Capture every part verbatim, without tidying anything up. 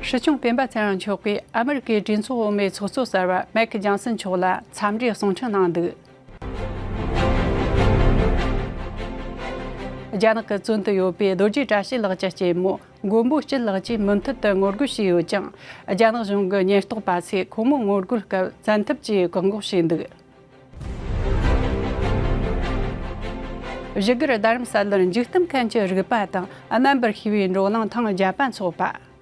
སྲིད་སྐྱོང་སྤེན་པ་ཚེ་རིང་མཆོག་གིས་ཨ་མི་རི་ཀའི་གྲོས་ཚོགས་འོག་མའི་ཚོགས་གཙོ་གསར་པ་མེག་ཇོན་སན་མཆོག་ལ་འཚམས་འདྲིའི་གསུང་འཕྲིན་གནང་འདུག་རྒྱ་ནག་གི་བཙོན་དུ་ཡོད་པའི་རྡོ་རྗེ་བཀྲ་ཤིས་ལགས་ཀྱི་གཅེན་མོ་མགོན་པོ་སྐྱིད་ལགས་ཀྱིས་མུ་མཐུད་དུ་ངོ་རྒོལ་བྱས་ཡོད་ཅིང་། རྒྱ་ནག་གཞུང་གི་ཉེན་རྟོག་པ་ཚོས་ཁོང་མོའི་ངོ་རྒོལ་སྐབས་བཙན་ཐབས་ཀྱིས་བཀག་འགོག་བྱས་འདུག་བཞུགས་སྒར་རྡ་རམ་ས་ལར་འཇིག་རྟེན་མཁན་གྱི་རིག་པ་དང་རྣམ་པར་ཤེས་པའི་བགྲོ་གླེང་ཐེངས་བརྒྱད་པ་འཚོགས་པ།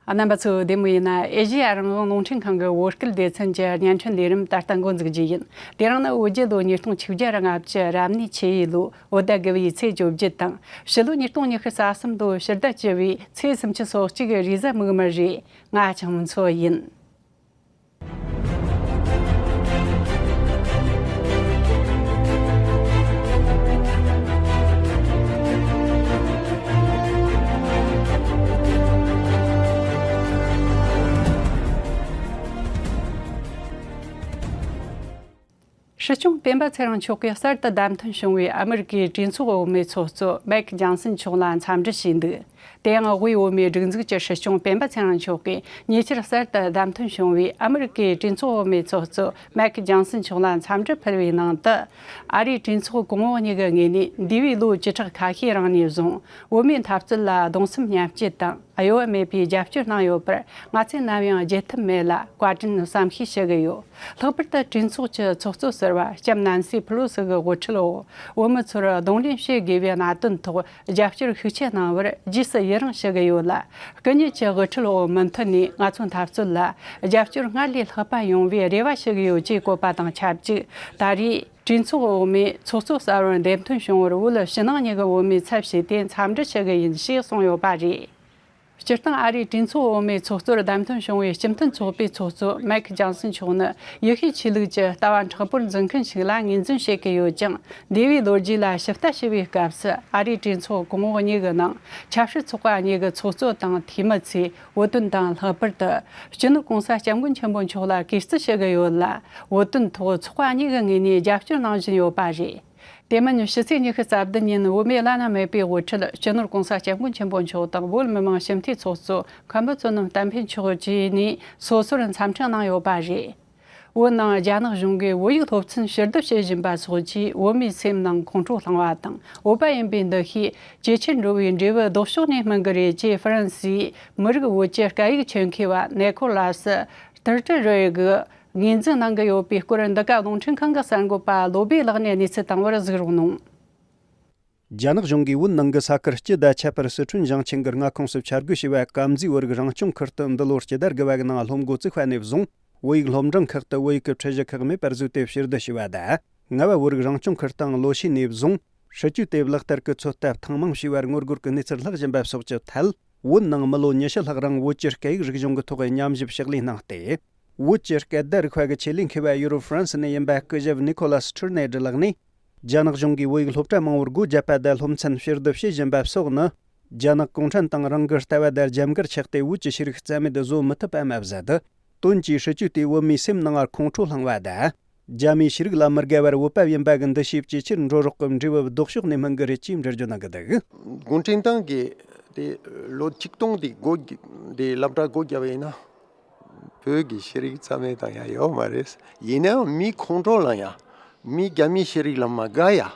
རྣམ་པ་ཚོ་བདེ་མོ་ཡིན་ན། ཨེ་ཤེ་ཡ་རང་དབང་རླུང་འཕྲིན་ཁང་གི་བོད་སྐད་སྡེ་ཚན་གྱི་བརྙན་འཕྲིན་ལས་རིམ་ད་ལྟ་འགོ་འཛུགས་རྒྱུ་ཡིན། དེ་རིང་ནི་བོད་རྒྱལ་ལོ་ཉིས་སྟོང་ཆིག་བརྒྱ་ལྔ་བཅུ་རབ་གནས་ཆུ་ཡོས་ལོའི་བོད་ཟླ་དགུ་བའི་ཚེས་བཅོ་བརྒྱད་དང་། ཕྱི་ལོ་ཉིས་སྟོང་ཉི་ཤུ་རྩ་གསུམ་ལོའི་ཕྱི་ཟླ་བཅུ་བའི་ཚེས་སུམ་ཅུ་སོ་གཅིག་གི་རེས་གཟའ་མིག་དམར་རེད། ང་ཆང་མཚོ་ཡིན། སྲིད་སྐྱོང་སྤེན་པ་ཚེ་རིང་མཆོག་གིས་གསར་དུ་བདམས་ཐོན་བྱུང་བའི་ཨ་མི་རི་ཀའི་གྲོས་ཚོགས་འོག་མའི་ཚོགས་གཙོ་མེག་ཇོན་སན་མཆོག་ལ་འཚམས་འདྲི་ཞུས་འདུག་དེ་ཡང་དབུས་བོད་མིའི་སྒྲིག་འཛུགས་ཀྱི་སྲིད་སྐྱོང་སྤེན་པ་ཚེ་རིང་མཆོག་གིས་ཉེ་ཆར་གསར་དུ་བདམས་ཐོན་བྱུང་བའི་ཨ་མི་རི་ཀའི་གྲོས་ཚོགས་འོག་མའི་ཚོགས་གཙོ་མེག་ཇོན་སན་མཆོག་ལ་འཚམས་འདྲི་ཕུལ་བའི་ནང་དུ། ཨ་རིའི་གྲོས་ཚོགས་གོང་འོག་གཉིས་ཀྱི་ངོས་ནས་འདས་པའི་ལོ་བཅུ་ཕྲག་ཁ་ཤས་རིང་ནས་བཟུང་བོད་མིའི་འཐབ་རྩོད་ལ་གདུང་སེམས་མཉམ་སྐྱེད་དང་གཡོ་བ་མེད་པའི་རྒྱབ་སྐྱོར་གནང་ཡོད་པར་ང་ཚོས་ནམ་ཡང་བརྗེད་ཐབས་མེད་ལ་བཀའ་དྲིན་བསམ་ཤེས་ཞུ་གི་ཡོད། ལྷག་པར་དུ་གྲོས་ཚོགས་ཀྱི་ཚོགས་གཙོ་ཟུར་པ་ལྕམ་ནན་སི་ཕེ་ལོ་སི་གི་དབུ་ཁྲིད་འོག་བོད་མི་ཚོར་གདོང་ལེན་བྱེད་དགོས་པའི་གནད་དོན་ཐོག་རྒྱབ་སྐྱོར་ཤུགས་ཆེ་གནང་བར་རྗེས་སུ་ཡི་རང་ཞུ་གི་ཡོད་ལ། སྐུ་ཉིད་ཀྱི་དབུ་ཁྲིད་འོག་མུ་མཐུད་ནས་ང་ཚོའི་འཐབ་རྩོད་ལ་རྒྱབ་སྐྱོར་སྔར་ལས་ལྷག་པ་ཡོང་བའི་རེ་བ་ཞུ་གི་ཡོད་ཅེས་བཀོད་པ་དང་ཆབས་ཅིག་ད་རེས་གྲོས་ཚོགས་འོག་མའི་ཚོགས་གཙོ་གསར་པར་འདེམས་ཐོན་བྱུང་བར་བོད་ཕྱི་ནང་གཉིས་ཀྱི་བོད་མིའི་ཚབ་བྱས་ཏེ་འཚམས་འདྲི་ཞུ་གི་ཡིན་ཞེས་གསུངས་ཡོད་པ་རེད། སྤྱིར་བཏང་ཨ་རིའི་གྲོས་ཚོགས་འོག་མའི་ཚོགས་གཙོར་བདམས་ཐོན་བྱུང་བའི་སྤྱི་མཐུན་ཚོགས་པའི་ཚོགས་གཙོ་མེག་ཇོན་སན་མཆོག་ནི་ཡེ་ཤུའི་ཆོས་ལུགས་ཀྱི་ལྟ་བ་མཁྲེགས་པོར་འཛིན་མཁན་ཞིག་ལ་ངོས་འཛིན་བྱེད་ཀྱི་ཡོད་ཅིང་། འདས་པའི་ལོ་རྒྱུས་ལ་ཞིབ་ལྟ་བྱས་པའི་སྐབས་སུ་ཨ་རིའི་གྲོས་ཚོགས་གོང་འོག་གཉིས་ཀྱི་ནང་ཆབ་སྲིད་ཚོགས་པ་གཉིས་ཀྱི་ཚོགས་གཙོ་དང་འཐུས་མི་ཚོས་བོད་དོན་དང་ལྷག་པར་དུ་སྤྱི་ནོར་༸གོང་ས་༸སྐྱབས་མགོན་ཆེན་པོ་མཆོག་ལ་གུས་བརྩི་ཞུ་གི་ཡོད་ལ། བོད་དོན་ཐོག་ཚོགས་པ་གཉིས་ཀྱི་ངོས་ནས་རྒྱབ་སྐྱོར་གནང་བཞིན་ཡོད་པ་རེད། དེ་མིན་ཕྱི་ཚེས་ཉི་ཤུ་རྩ་བདུན་ཉིན་བོད་མིའི་བླ་ན་མེད་པའི་དབུ་ཁྲིད་སྤྱི་ནོར་༸གོང་ས་༸སྐྱབས་མགོན་ཆེན་པོ་མཆོག་དང་བོད་མི་མང་སྤྱི་འཐུས་ཚོགས་གཙོ་མཁན་པོ་བསོད་ནམས་བསྟན་འཕེལ་མཆོག་བཅས་ནས་སོ་སོར་འཚམས་འཕྲིན་གནང་ཡོད་པ་རེད། བོད་ནང་རྒྱ་ནག་གཞུང་གིས་བོད་ཡིག་སློབ་ཚན་ཕྱིར་བསྡུ་བྱེད་བཞིན་པ་སོགས་ཀྱིས་བོད་མིའི་སེམས་ནང་ཁོང་ཁྲོ་བསླངས་པ་དང་། བོད་པ་ཡིན་པའི་འདུ་ཤེས་ཇེ་ཆེར་འགྲོ་བའི་འབྲས་བུ་ལྡོག་ཕྱོགས་ནས་སྨིན་གི་རེད་ཅེས་ཧྥ་རན་སིའི་མི་རིགས་བོད་ཀྱི་སྐད་ཡིག་ཆེད་མཁས་པ་ནེ་ཁོ་ལ་སི་ཏིར་ཏི་རེ་གིས་ངོས་འཛིན་གནང་གི་ཡོད་པའི་སྐོར། འདི་ག་རླུང་འཕྲིན་ཁང་གི་གསར་འགོད་པ་བློ་བྷེ་ལགས་ནས་གནས་ཚུལ་བཏང་བར་གཟིགས་རོགས་གནང་། རྒྱ་ནག་གཞུང་གིས་བོད་ནང་གི་ས་ཁུལ་སྤྱི་དང་ཁྱད་པར་སི་ཁྲོན་ཞིང་ཆེན་གྱི་མངའ་ཁོངས་སུ་འཆར་འགོད་བྱས་པའི་དཀར་མཛེས་བོད་རིགས་རང་སྐྱོང་ཁུལ་དུ་འདི་ལོར་སྤྱི་ཟླ་དགུ་པ་གི་ནང་སློབ་འགོ་བཙུགས་པ་ནས་བཟུང་བོད་ཡིག་སློབ་འབྲིང་ཁག་ཏུ་བོད་ཡིག་གི་ཁྲིད་གཞི་ཁག་མེད་པར་བཟོས་ཏེ་ཕྱིར་བསྡུ་བྱས་པ་དང་། རྔ་བ་བོད་རིགས་རང་སྐྱོང་ཁུལ་དང་ལོ་ཤས་ནས་བཟུང་སྲིད་ཇུས་དེ་ལག་བསྟར་གྱི་ཚོད་ལྟ་ཐེངས་མང་བྱས་པར་ངོ་རྒོལ་གྱི་གནས་ཚུལ་ལྷག་བཞིན་པ་སོགས་ཀྱི་ཐད། བོད་ནང་མི་ལོ་ཉི་ཤུ་ལྷག་རིང་བོད་ཀྱི་སྐད་ཡིག་རིག་གཞུང་གི་ཐོག་ཉམས་ཞིབ་ཕྱག་ལས་གནང་སྟེ། བོད་ཀྱི་སྐད་བརྡ་རིག་པ་གི་ཆེད་ལས་མཁས་པ་ཡུ་རོབ་ཧྥ་རན་སི་ནས་ཡིན་པ་སྐུ་ཞབས་ནི་ཁོ་ལ་སི་ཁྲིར་ནེ་ཌི་ལགས་ནས། རྒྱ་ནག་གཞུང་གིས་བོད་ཡིག་སློབ་གྲྭ་མང་བོར་སྒོ་བརྒྱབ་པ་དང་སློབ་ཚན་ཕྱིར་བསྡུ་བྱེད་བཞིན་པ་སོགས་ནི། རྒྱ་ནག་གུང་ཁྲན་ཏང་རང་གི་ལྟ་བ་དང་རྒྱབ་འགལ་ཆགས་ཏེ་བོད་ཀྱི་ཤེས་རིག་རྩ་མེད་བཟོ་མི་ཐུབ་པ་མ་ཟད། དོན་གྱིས་སྲིད་ཇུས་དེས་བོད་མིའི་སེམས་ནང་ཁོང་ཁྲོ་བསླངས་པ་དང་། རྒྱ་མིའི་ཤེས་རིག་ལ་མི་དགའ་བར་བོད་པ་ཡིན་པ་གི་འདུ་ཤེས་ཇེ་ཆེར་འགྲོ་རོགས་ཀྱི་འབྲས་བུ་ལྡོག་ཕྱོགས་ནས་སྨིན་གི་རེད་ཅེས་འགྲེལ་བརྗོད་གནང་གི་འདུག་གུང་ཁྲན་ཏང་གིས་དེ་ལོ་ཆིག་སྟོང་དེ་སྒོ་དེ་སློབ་གྲྭ་སྒོ་བརྒྱབ་པ་ཡིན་ན། བོད་ཀྱི་ཤེས་རིག་རྩ་མེད་བཏང་ཡ་ཡོད་མ་རེད། ཡིན་ནའང་མི་ཁོང་ཁྲོ་ལངས་ཡ། མི་རྒྱ་མིའི་ཤེས་རིག་ལ་མ་དགའ་ཡ།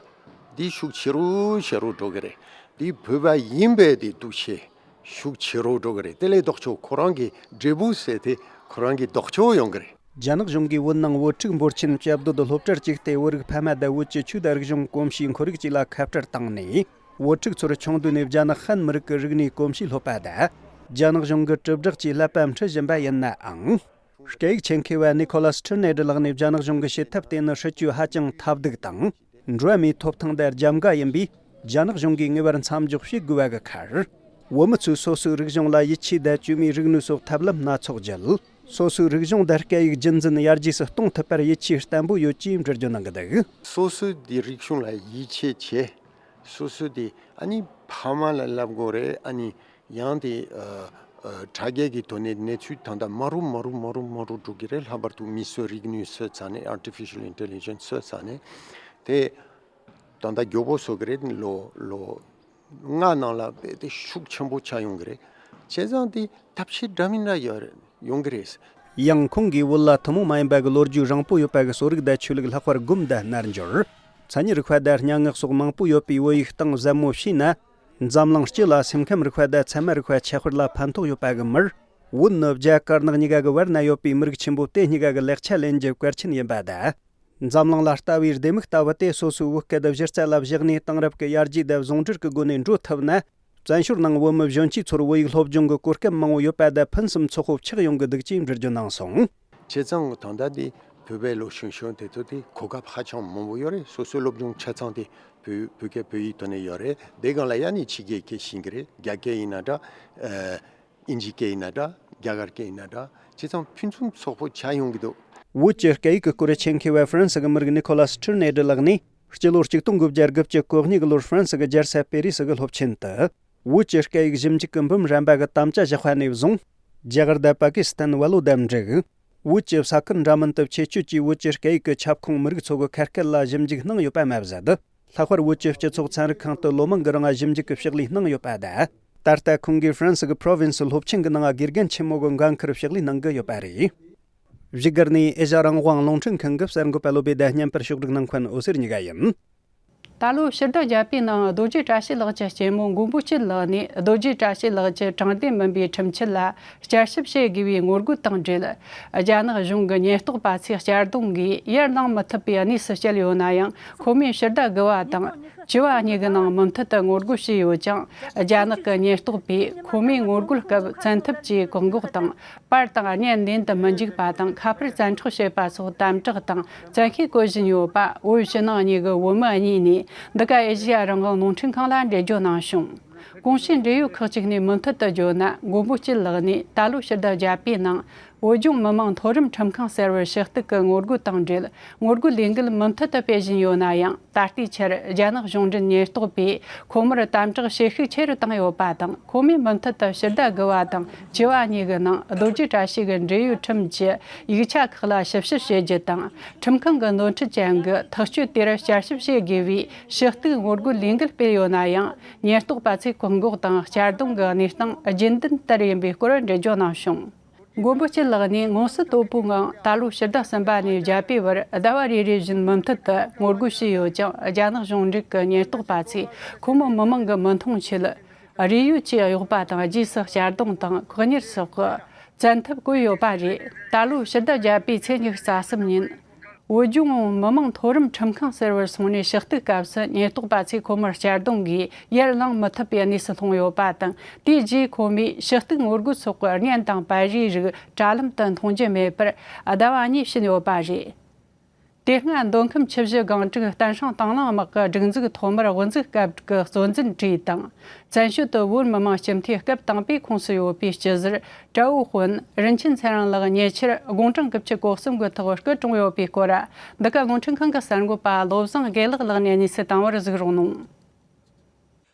འདི་ཤུགས་ཆེ་རུ་ཆེ་རུ་འགྲོ་གི་རེད། འདི་བོད་པ་ཡིན་པའི་དེ་འདུ་ཤེས་ཤུགས་ཆེ་རུ་འགྲོ་གི་རེད། དེ་ལས་ལྡོག་ཕྱོགས་ཁོ་རང་གི་འབྲས་བུ་ཟེར་དེ་ཁོ་རང་གི་ལྡོག་ཕྱོགས་ཡོང་གི་རེད། རྒྱ་ནག་གཞུང་གིས་བོད་ནང་བོད་ཕྲུག་འབོར་ཆེན་བཅའ་སྡོད་སློབ་གྲྭར་བཅུག་སྟེ་བོད་རིགས་ཕ་མ་དང་བོད་ཀྱི་ཆོས་དང་རིག་གཞུང་གོམས་གཤིས་ཁོར་ཡུག་བཅས་ལ་ཁ་བྲལ་བཏང་ནས། བོད་ཕྲུག་ཚོར་ཆུང་དུས་ནས་རྒྱ་ནག་ཧན་མི་རིགས་ཀྱི་རིག་གནས་གོམས་གཤིས་སློབ་པ་དང་། རྒྱ་ནག་གཞུང་གི་དྲིལ་བསྒྲགས་ཀྱི་ཀླད་པ་འཁྲུད་བཞིན་པ་ཡིན་ནའང་། སྐད་ཡིག་ཆེད་མཁས་པ་ནི་ཁོ་ལ་སི་ཁྲི་ནེ་ཌི་ལགས་ནས་རྒྱ་ནག་གཞུང་གི་བྱེད་ཐབས་དེ་ནི་སྲིད་ཇུས་ཧ་ཅང་ཐབས་སྡུག་དང་། འགྲོ་བ་མིའི་ཐོབ་ཐང་དང་རྒྱབ་འགལ་ཡིན་པས། རྒྱ་ནག་གཞུང་གིས་ངེས་པར་མཚམས་འཇོག་བྱེད་དགོས་པ་གི་ཁར། བོད་མི་ཚོས་སོ་སོའི་རིག་གཞུང་ལ་ཡིད་ཆེས་དང་བཅོས་མའི་རིག་ནུས་སོགས་ཐབས་ལམ་སྣ་ཚོགས་བརྒྱུད། སོ་སོའི་རིག་གཞུང་དང་སྐད་ཡིག་རྒྱུན་འཛིན་ཡར་རྒྱས་སུ་གཏོང་ཐུབ་པར་ཡིད་ཆེས་བརྟན་པོ་ཡོད་ཅེས་འགྲེལ་བརྗོད་གནང་གི་འདུག་སོ་སོའི་དེ་རིག་གཞུང་ལ་ཡིད་ཆེས་བྱེད། སོ་སོའི་དེ་ཨ་ནི་ཕ་མ་ལ་བསླབ་དགོས་རེད། ཨ་ནི་ཡང་དེ་ཨ་ཨ་དྲ་རྒྱའི་གི་ཐོག་ནས་གནས་ཚུལ་ད་ལྟ་མ་རུ་མ་རུ་མ་རུ་མ་རུ་འགྲོ་གི་རེད། ལྷག་པར་དུ་མི་གསོད་རིག་ནུས་གསོས་ཚར་ནས། artificial intelligence གསོས་ཚར་ནས་དེ་ད་ལྟ་མགྱོགས་པོ་བཟོ་གི་རེད། ལོ་ལོ་ ལྔ་ནང་ལ་དཔེ་དེ་ཤུགས་ཆེན་པོ་ཆགས་ཡོང་གི་རེད། བྱས་ཙང་དེ་ཐབས་ཤེས་འདྲ་མིན་འདྲ་ཡོད་རེད། ཡོང་གི་རེད། ཡང་ཁོང་གིས་བོད་ལ་ཐུན་མོང་མ་ཡིན་པ་གི་ལོ་རྒྱུས་རིང་པོ་ཡོད་པ་གི་གསོ་རིག་དང་ཆོས་ལུགས། ལྷག་པར་སྒོམ་དང་རྣལ་འབྱོར། མཚན་ཉིད་རིག་པ་དང་སྙན་ངག་སོགས་མང་པོ་ཡོད་པའི་བོད་ཡིག་སྟེང་ཟབ་མོ་ཕྱེས་ན། འཛམ་གླིང་སྤྱི་ལ་སེམས་ཁམས་རིག་པ་དང་ཚད་མ་རིག་པ་ཁྱད་པར་ལ་ཕན་ཐོགས་ཡོད་པ་གི་མིར། བོད་ནི་རྒྱ་དཀར་ནག་གཉིས་ཀ་གི་བར་ན་ཡོད་པའི་མི་རིགས་ཆེན་པོ་དེ་གཉིས་ཀ་གི་ལེགས་ཆ་ལེན་རྒྱུ་གལ་ཆེན་ཡིན་པ་དང་། འཛམ་གླིང་ལ་ལྟ་བའི་ལྡེ་མིག་ལྟ་བུ་དེ་སོ་སོའི་བོད་སྐད་གཞི་རྩ་ལ་བཞག་ནས། དེང་རབས་ཀྱི་ཡར་རྒྱས་དང་ཟུང་འབྲེལ་གྱི་སྒོ་ནས་འགྲོ་ཐུབ་ན། བཙན་བྱོལ་ནང་བོད་མི་གཞོན་སྐྱེས་ཚོར་བོད་ཡིག་སློབ་སྦྱོང་གི་གོ་སྐབས་མང་བོ་ཡོད་པ་དང་། ཕུན་སུམ་ཚོགས་པོ་ཆགས་ཡོང་གི་འདུག་ཅེས་འགྲེལ་བརྗོད་གནང་སོང་། བྱས་ཙང་ད་ལྟ་འདི་བོད་པའི་ལོ་གཞོན་གཞོན་དེ་ཚོ་དེ་གོ་སྐབས་ཧ་ཅང་མང་བོ་ཡོད་རེད། སོ་སོའི་སློབ་སྦྱོང་ཆ་ཚང་དེ་བོད་བོད་སྐད་བོད་ཡིག་ཐོག་ནས་ཡོད་རེད། དེ་སྒང་ལ་ཡང་ནི་ཕྱི་རྒྱལ་སྐད་ཤེས་ཀྱི་རེད། རྒྱ་སྐད་ཡིན་ན་འདྲ། ཨ། དབྱིན་ཇི་སྐད་ཡིན་ན་འདྲ། རྒྱ་གར་སྐད་ཡིན་ན་འདྲ། བྱས་ཙང་ཕུན་སུམ་ཚོགས་པོ་ཆགས་ཡོང་གི་འདུག། བོད་ཀྱི་སྐད་ཡིག་གི་སྐོར་ཆེད་མཁས་པ་ཧྥ་རན་སི་གི་མི་རིགས་ནི་ཁོ་ལ་སི་ཁྲི་ནེ་ཌི་ལགས་ནི། སྤྱི་ལོ་ཆིག་སྟོང་དགུ་བརྒྱ་དགུ་བཅུ་གོ་གཉིས་གི་ལོར་ཧྥ་རན་སི་གི་རྒྱལ་ས་པེ་རི་སི་གི་སློབ་ཆེན་དུ། བོད་ཀྱི་སྐད་ཡིག་ཞིབ་འཇུག་གི་འབུམ་རམས་པ་གི་དམ་བཅའ་བཞག་པ་ནས་བཟུང་། རྒྱ་གར་དང་པ་ཀི་སི་ཐན་བལ་ལོ་དང་འབྲུག། བོད་ཀྱི་ས་ཁུལ་འདྲ་མིན་དུ་ཆེད་སྤྱོད་ཀྱིས་བོད་ཀྱི་སྐད་ཡིག་གི་ཁྱབ་ཁོངས་མི་རིགས་ཚོ་གི་ཁ་སྐད་ལ་ཞིབ་འཇུག་གནང་ཡོད་པ་མ་ཟད། ལྷག་པར་བོད་ཀྱི་སྤྱི་ཚོགས་ཚན་རིག་ཁང་དུ་ལོ་མང་གི་རིང་ཞིབ་འཇུག་གི་ཕྱག་ལས་གནང་ཡོད་པ་དང་། ད་ལྟ་ཁོང་གིས་ཧྥ་རན་སི་གི་པྲོ་ཝིན་སི་སློབ་ཆེན་གྱི་ནང་དགེ་རྒན་ཆེན་མོ་གི་འགན་འཁུར་ཕྱག་ལས་གནང་གི་ཡོད་པ་རེད། བཞུགས་སྒར་ནས་ཨེ་ཤ་རང་དབང་རླུང་འཕྲིན་ཁང་གི་གསར་འགོད་པ་བློ་བྷེ་དང་བརྙན་པར་ཕྱོགས་སྒྲིག་གནང་མཁན་འོད་ཟེར་གཉིས་ཀ་ཡིན། ད་ལོ་ཕྱི་ཟླ་བརྒྱད་པའི་ནང་རྡོ་རྗེ་བཀྲ་ཤིས་ལགས་ཀྱི་གཅེན་མོ་མགོན་པོ་སྐྱིད་ལགས་ནས་རྡོ་རྗེ་བཀྲ་ཤིས་ལགས་ཀྱི་དྲང་བདེན་མིན་པའི་ཁྲིམས་ཆད་ལ་བསྐྱར་ཞིབ་བྱེད་དགོས་པའི་ངོ་རྒོལ་དང་འབྲེལ། རྒྱ་ནག་གཞུང་གི་ཉེན་རྟོག་པ་ཚོས་གཅར་རྡུང་གིས་ཡར་ལངས་མི་ཐུབ་པའི་གནས་སུ་བསྐྱལ་ཡོད་ན་ཡང་། ཁོ་མོས་ཕྱི་ཟླ་དགུ་པ་དང་བཅུ་པ་གཉིས་ཀྱི་ནང་མུ་མཐུད་དུ་ངོ་རྒོལ་བྱས་ཡོད་ཀྱང་། རྒྱ་ནག་གི་ཉེན་རྟོག་པས་ཁོ་མོའི་ངོ་རྒོལ་སྐབས་བཙན་ཐབས་ཀྱིས་བཀག་འགོག་དང་། པར་དང་བརྙན་ལེན་དུ་མི་འཇུག་པ་དང་། ཁ་པར་བཙན་འཕྲོག་བྱེད་པ་སོགས་དམ་དྲག་དང་བཙན་ཤེད་བཀོལ་བཞིན་ཡོད་པ། བོད་ཕྱི་ནང་གཉིས་ཀྱི་བོད་མི་གཉིས་ནས་འདི་ག་ཨེ་ཤེ་ཡ་རང་དབང་རླུང་འཕྲིན་ཁང་ལ་འགྲེལ་བརྗོད་གནང་བྱུང་། གོང་ཞུས་འབྲེལ་ཡོད་ཁག་ཅིག་ནས་མུ་མཐུད་དུ་བརྗོད་ན། མགོན་པོ་སྐྱིད་ལགས་ནས་ད་ལོ་ཕྱི་ཟླ་བརྒྱད་པའི་ནང་བོད་ལྗོངས་མི་དམངས་མཐོ་རིམ་ཁྲིམས་ཁང་ཟེར་བར་ཞུ་གཏུག་གི་ངོ་རྒོལ་དང་འབྲེལ། ངོ་རྒོལ་ལས་འགུལ་མུ་མཐུད་དུ་སྤེལ་བཞིན་ཡོད་ན་ཡང་། ད་ལྟའི་ཆར་རྒྱ་ནག་གཞུང་འབྲེལ་ཉེན་རྟོག་པས་ཁོ་མོར་དམ་དྲག་བྱེད་ཤུགས་ཆེ་རུ་བཏང་ཡོད་པ་དང་། ཁོ་མོས་མུ་མཐུད་དུ་ཕྱི་ཟླ་དགུ་པ་དང་བཅུ་པ་གཉིས་ཀྱི་ནང་རྡོ་རྗེ་བཀྲ་ཤིས་ཀྱི་འབྲེལ་ཡོད་ཁྲིམས་ཀྱི་ཡིག་ཆ་ཁག་ལ་ཞིབ་དཔྱད་བྱེད་རྒྱུ་དང་། ཁྲིམས་ཁང་གི་ནོར་འཁྲུལ་ཅན་གྱི་ཐག་གཅོད་དེར་བསྐྱར་ཞིབ་བྱེད་དགོས་པའི་ཞུ་གཏུག་ངོ་རྒོལ་ལས་འགུལ་སྤེལ་ཡོད་ན་ཡང་། ཉེན་རྟོག་པ་ཚོས་བཀག་འགོག་དང་གཅར་རྡུང་གི་གནས་སྟངས་རྒྱུན་ལྡན་ལྟར་ཡིན་པའི་སྐོར་འགྲེལ་བརྗོད་གནང་བྱུང་། མགོན་པོ་སྐྱིད་ལགས་ནས་ངོ་སོ་དོད་པོའི་ངང་ད་ལོ་ཕྱི་ཟླ་གསུམ་པ་ནས་བརྒྱད་པའི་བར་ཟླ་བ་རེ་རེ་བཞིན་མུ་མཐུད་དུ་ངོ་རྒོལ་བྱས་ཡོད་ཀྱང་། རྒྱ་ནག་གཞུང་འབྲེལ་གྱི་ཉེན་རྟོག་པ་ཚོས་ཁོ་མོ་མི་མང་གི་མི་མཐོང་ཆེད་རས་ཡོལ་གྱིས་གཡོགས་པ་དང་། རྗེས་སུ་གཅར་རྡུང་དང་བཀག་ཉར་སོགས་ཀྱི་བཙན་ཐབས་བཀོལ་ཡོད་པ་རེད། ད་ལོ་ཕྱི་ཟླ་བརྒྱད་པའི་ཚེས་ཉི་ཤུ་རྩ་གསུམ་ཉིན། བོད་ལྗོངས་མི་དམངས་མཐོ་རིམ་ཁྲིམས་ཁང་ཟེར་བར་སོང་ནས་ཞུ་གཏུག་སྐབས་སུ་ཉེན་རྟོག་པ་ཚོས་ཁོ་མོར་གཅར་རྡུང་གིས་ཡར་ལངས་མི་ཐུབ་པའི་གནས་སུ་ལྷུང་ཡོད་པ་དང་། དེའི་རྗེས་ཁོ་མོས་ཞུ་གཏུག་ངོ་རྒོལ་སོགས་ཀྱི་བརྙན་དང་པར་རིས་རིགས་དྲ་ལམ་དུ་མཐོང་རྒྱུ་མེད་པར་ཟླ་བ་གཉིས་ཕྱིན་ཡོད་པ་རེད། དེ་སྔ་མདོ་ཁམས་ཆུ་བཞི་སྒང་དྲུག་བསྟན་སྲུང་དང་བླངས་དམག་གི་སྒྲིག་འཛུགས་ཐོག་མར་དབུ་འཛུགས་སྐབས་ཀྱི་གཙོ་འཛིན་གྲས་དང་། བཙན་བྱོལ་དུ་བོད་མི་མང་སྤྱི་འཐུས་སྐབས་དང་པོའི་ཁོངས་སུ་ཡོད་པའི་སྤྱི་ཟུར་གྲྭ་བོ་དཔོན་རིན་ཆེན་ཚེ་རིང་ལགས་ཉེ་ཆར་དགུང་གྲངས་དགུ་བཅུ་གོ་གསུམ་གྱི་ཐོག་སྐུ་གྲོངས་ཡོད་པའི་སྐོར། འདི་ག་རླུང་འཕྲིན་ཁང་གི་གསར་འགོད་པ་བློ་བཟང་དགེ་ལེགས་ལགས་ནས་གནས་ཚུལ་བཏང་བར་གཟིགས་རོགས་གནང་།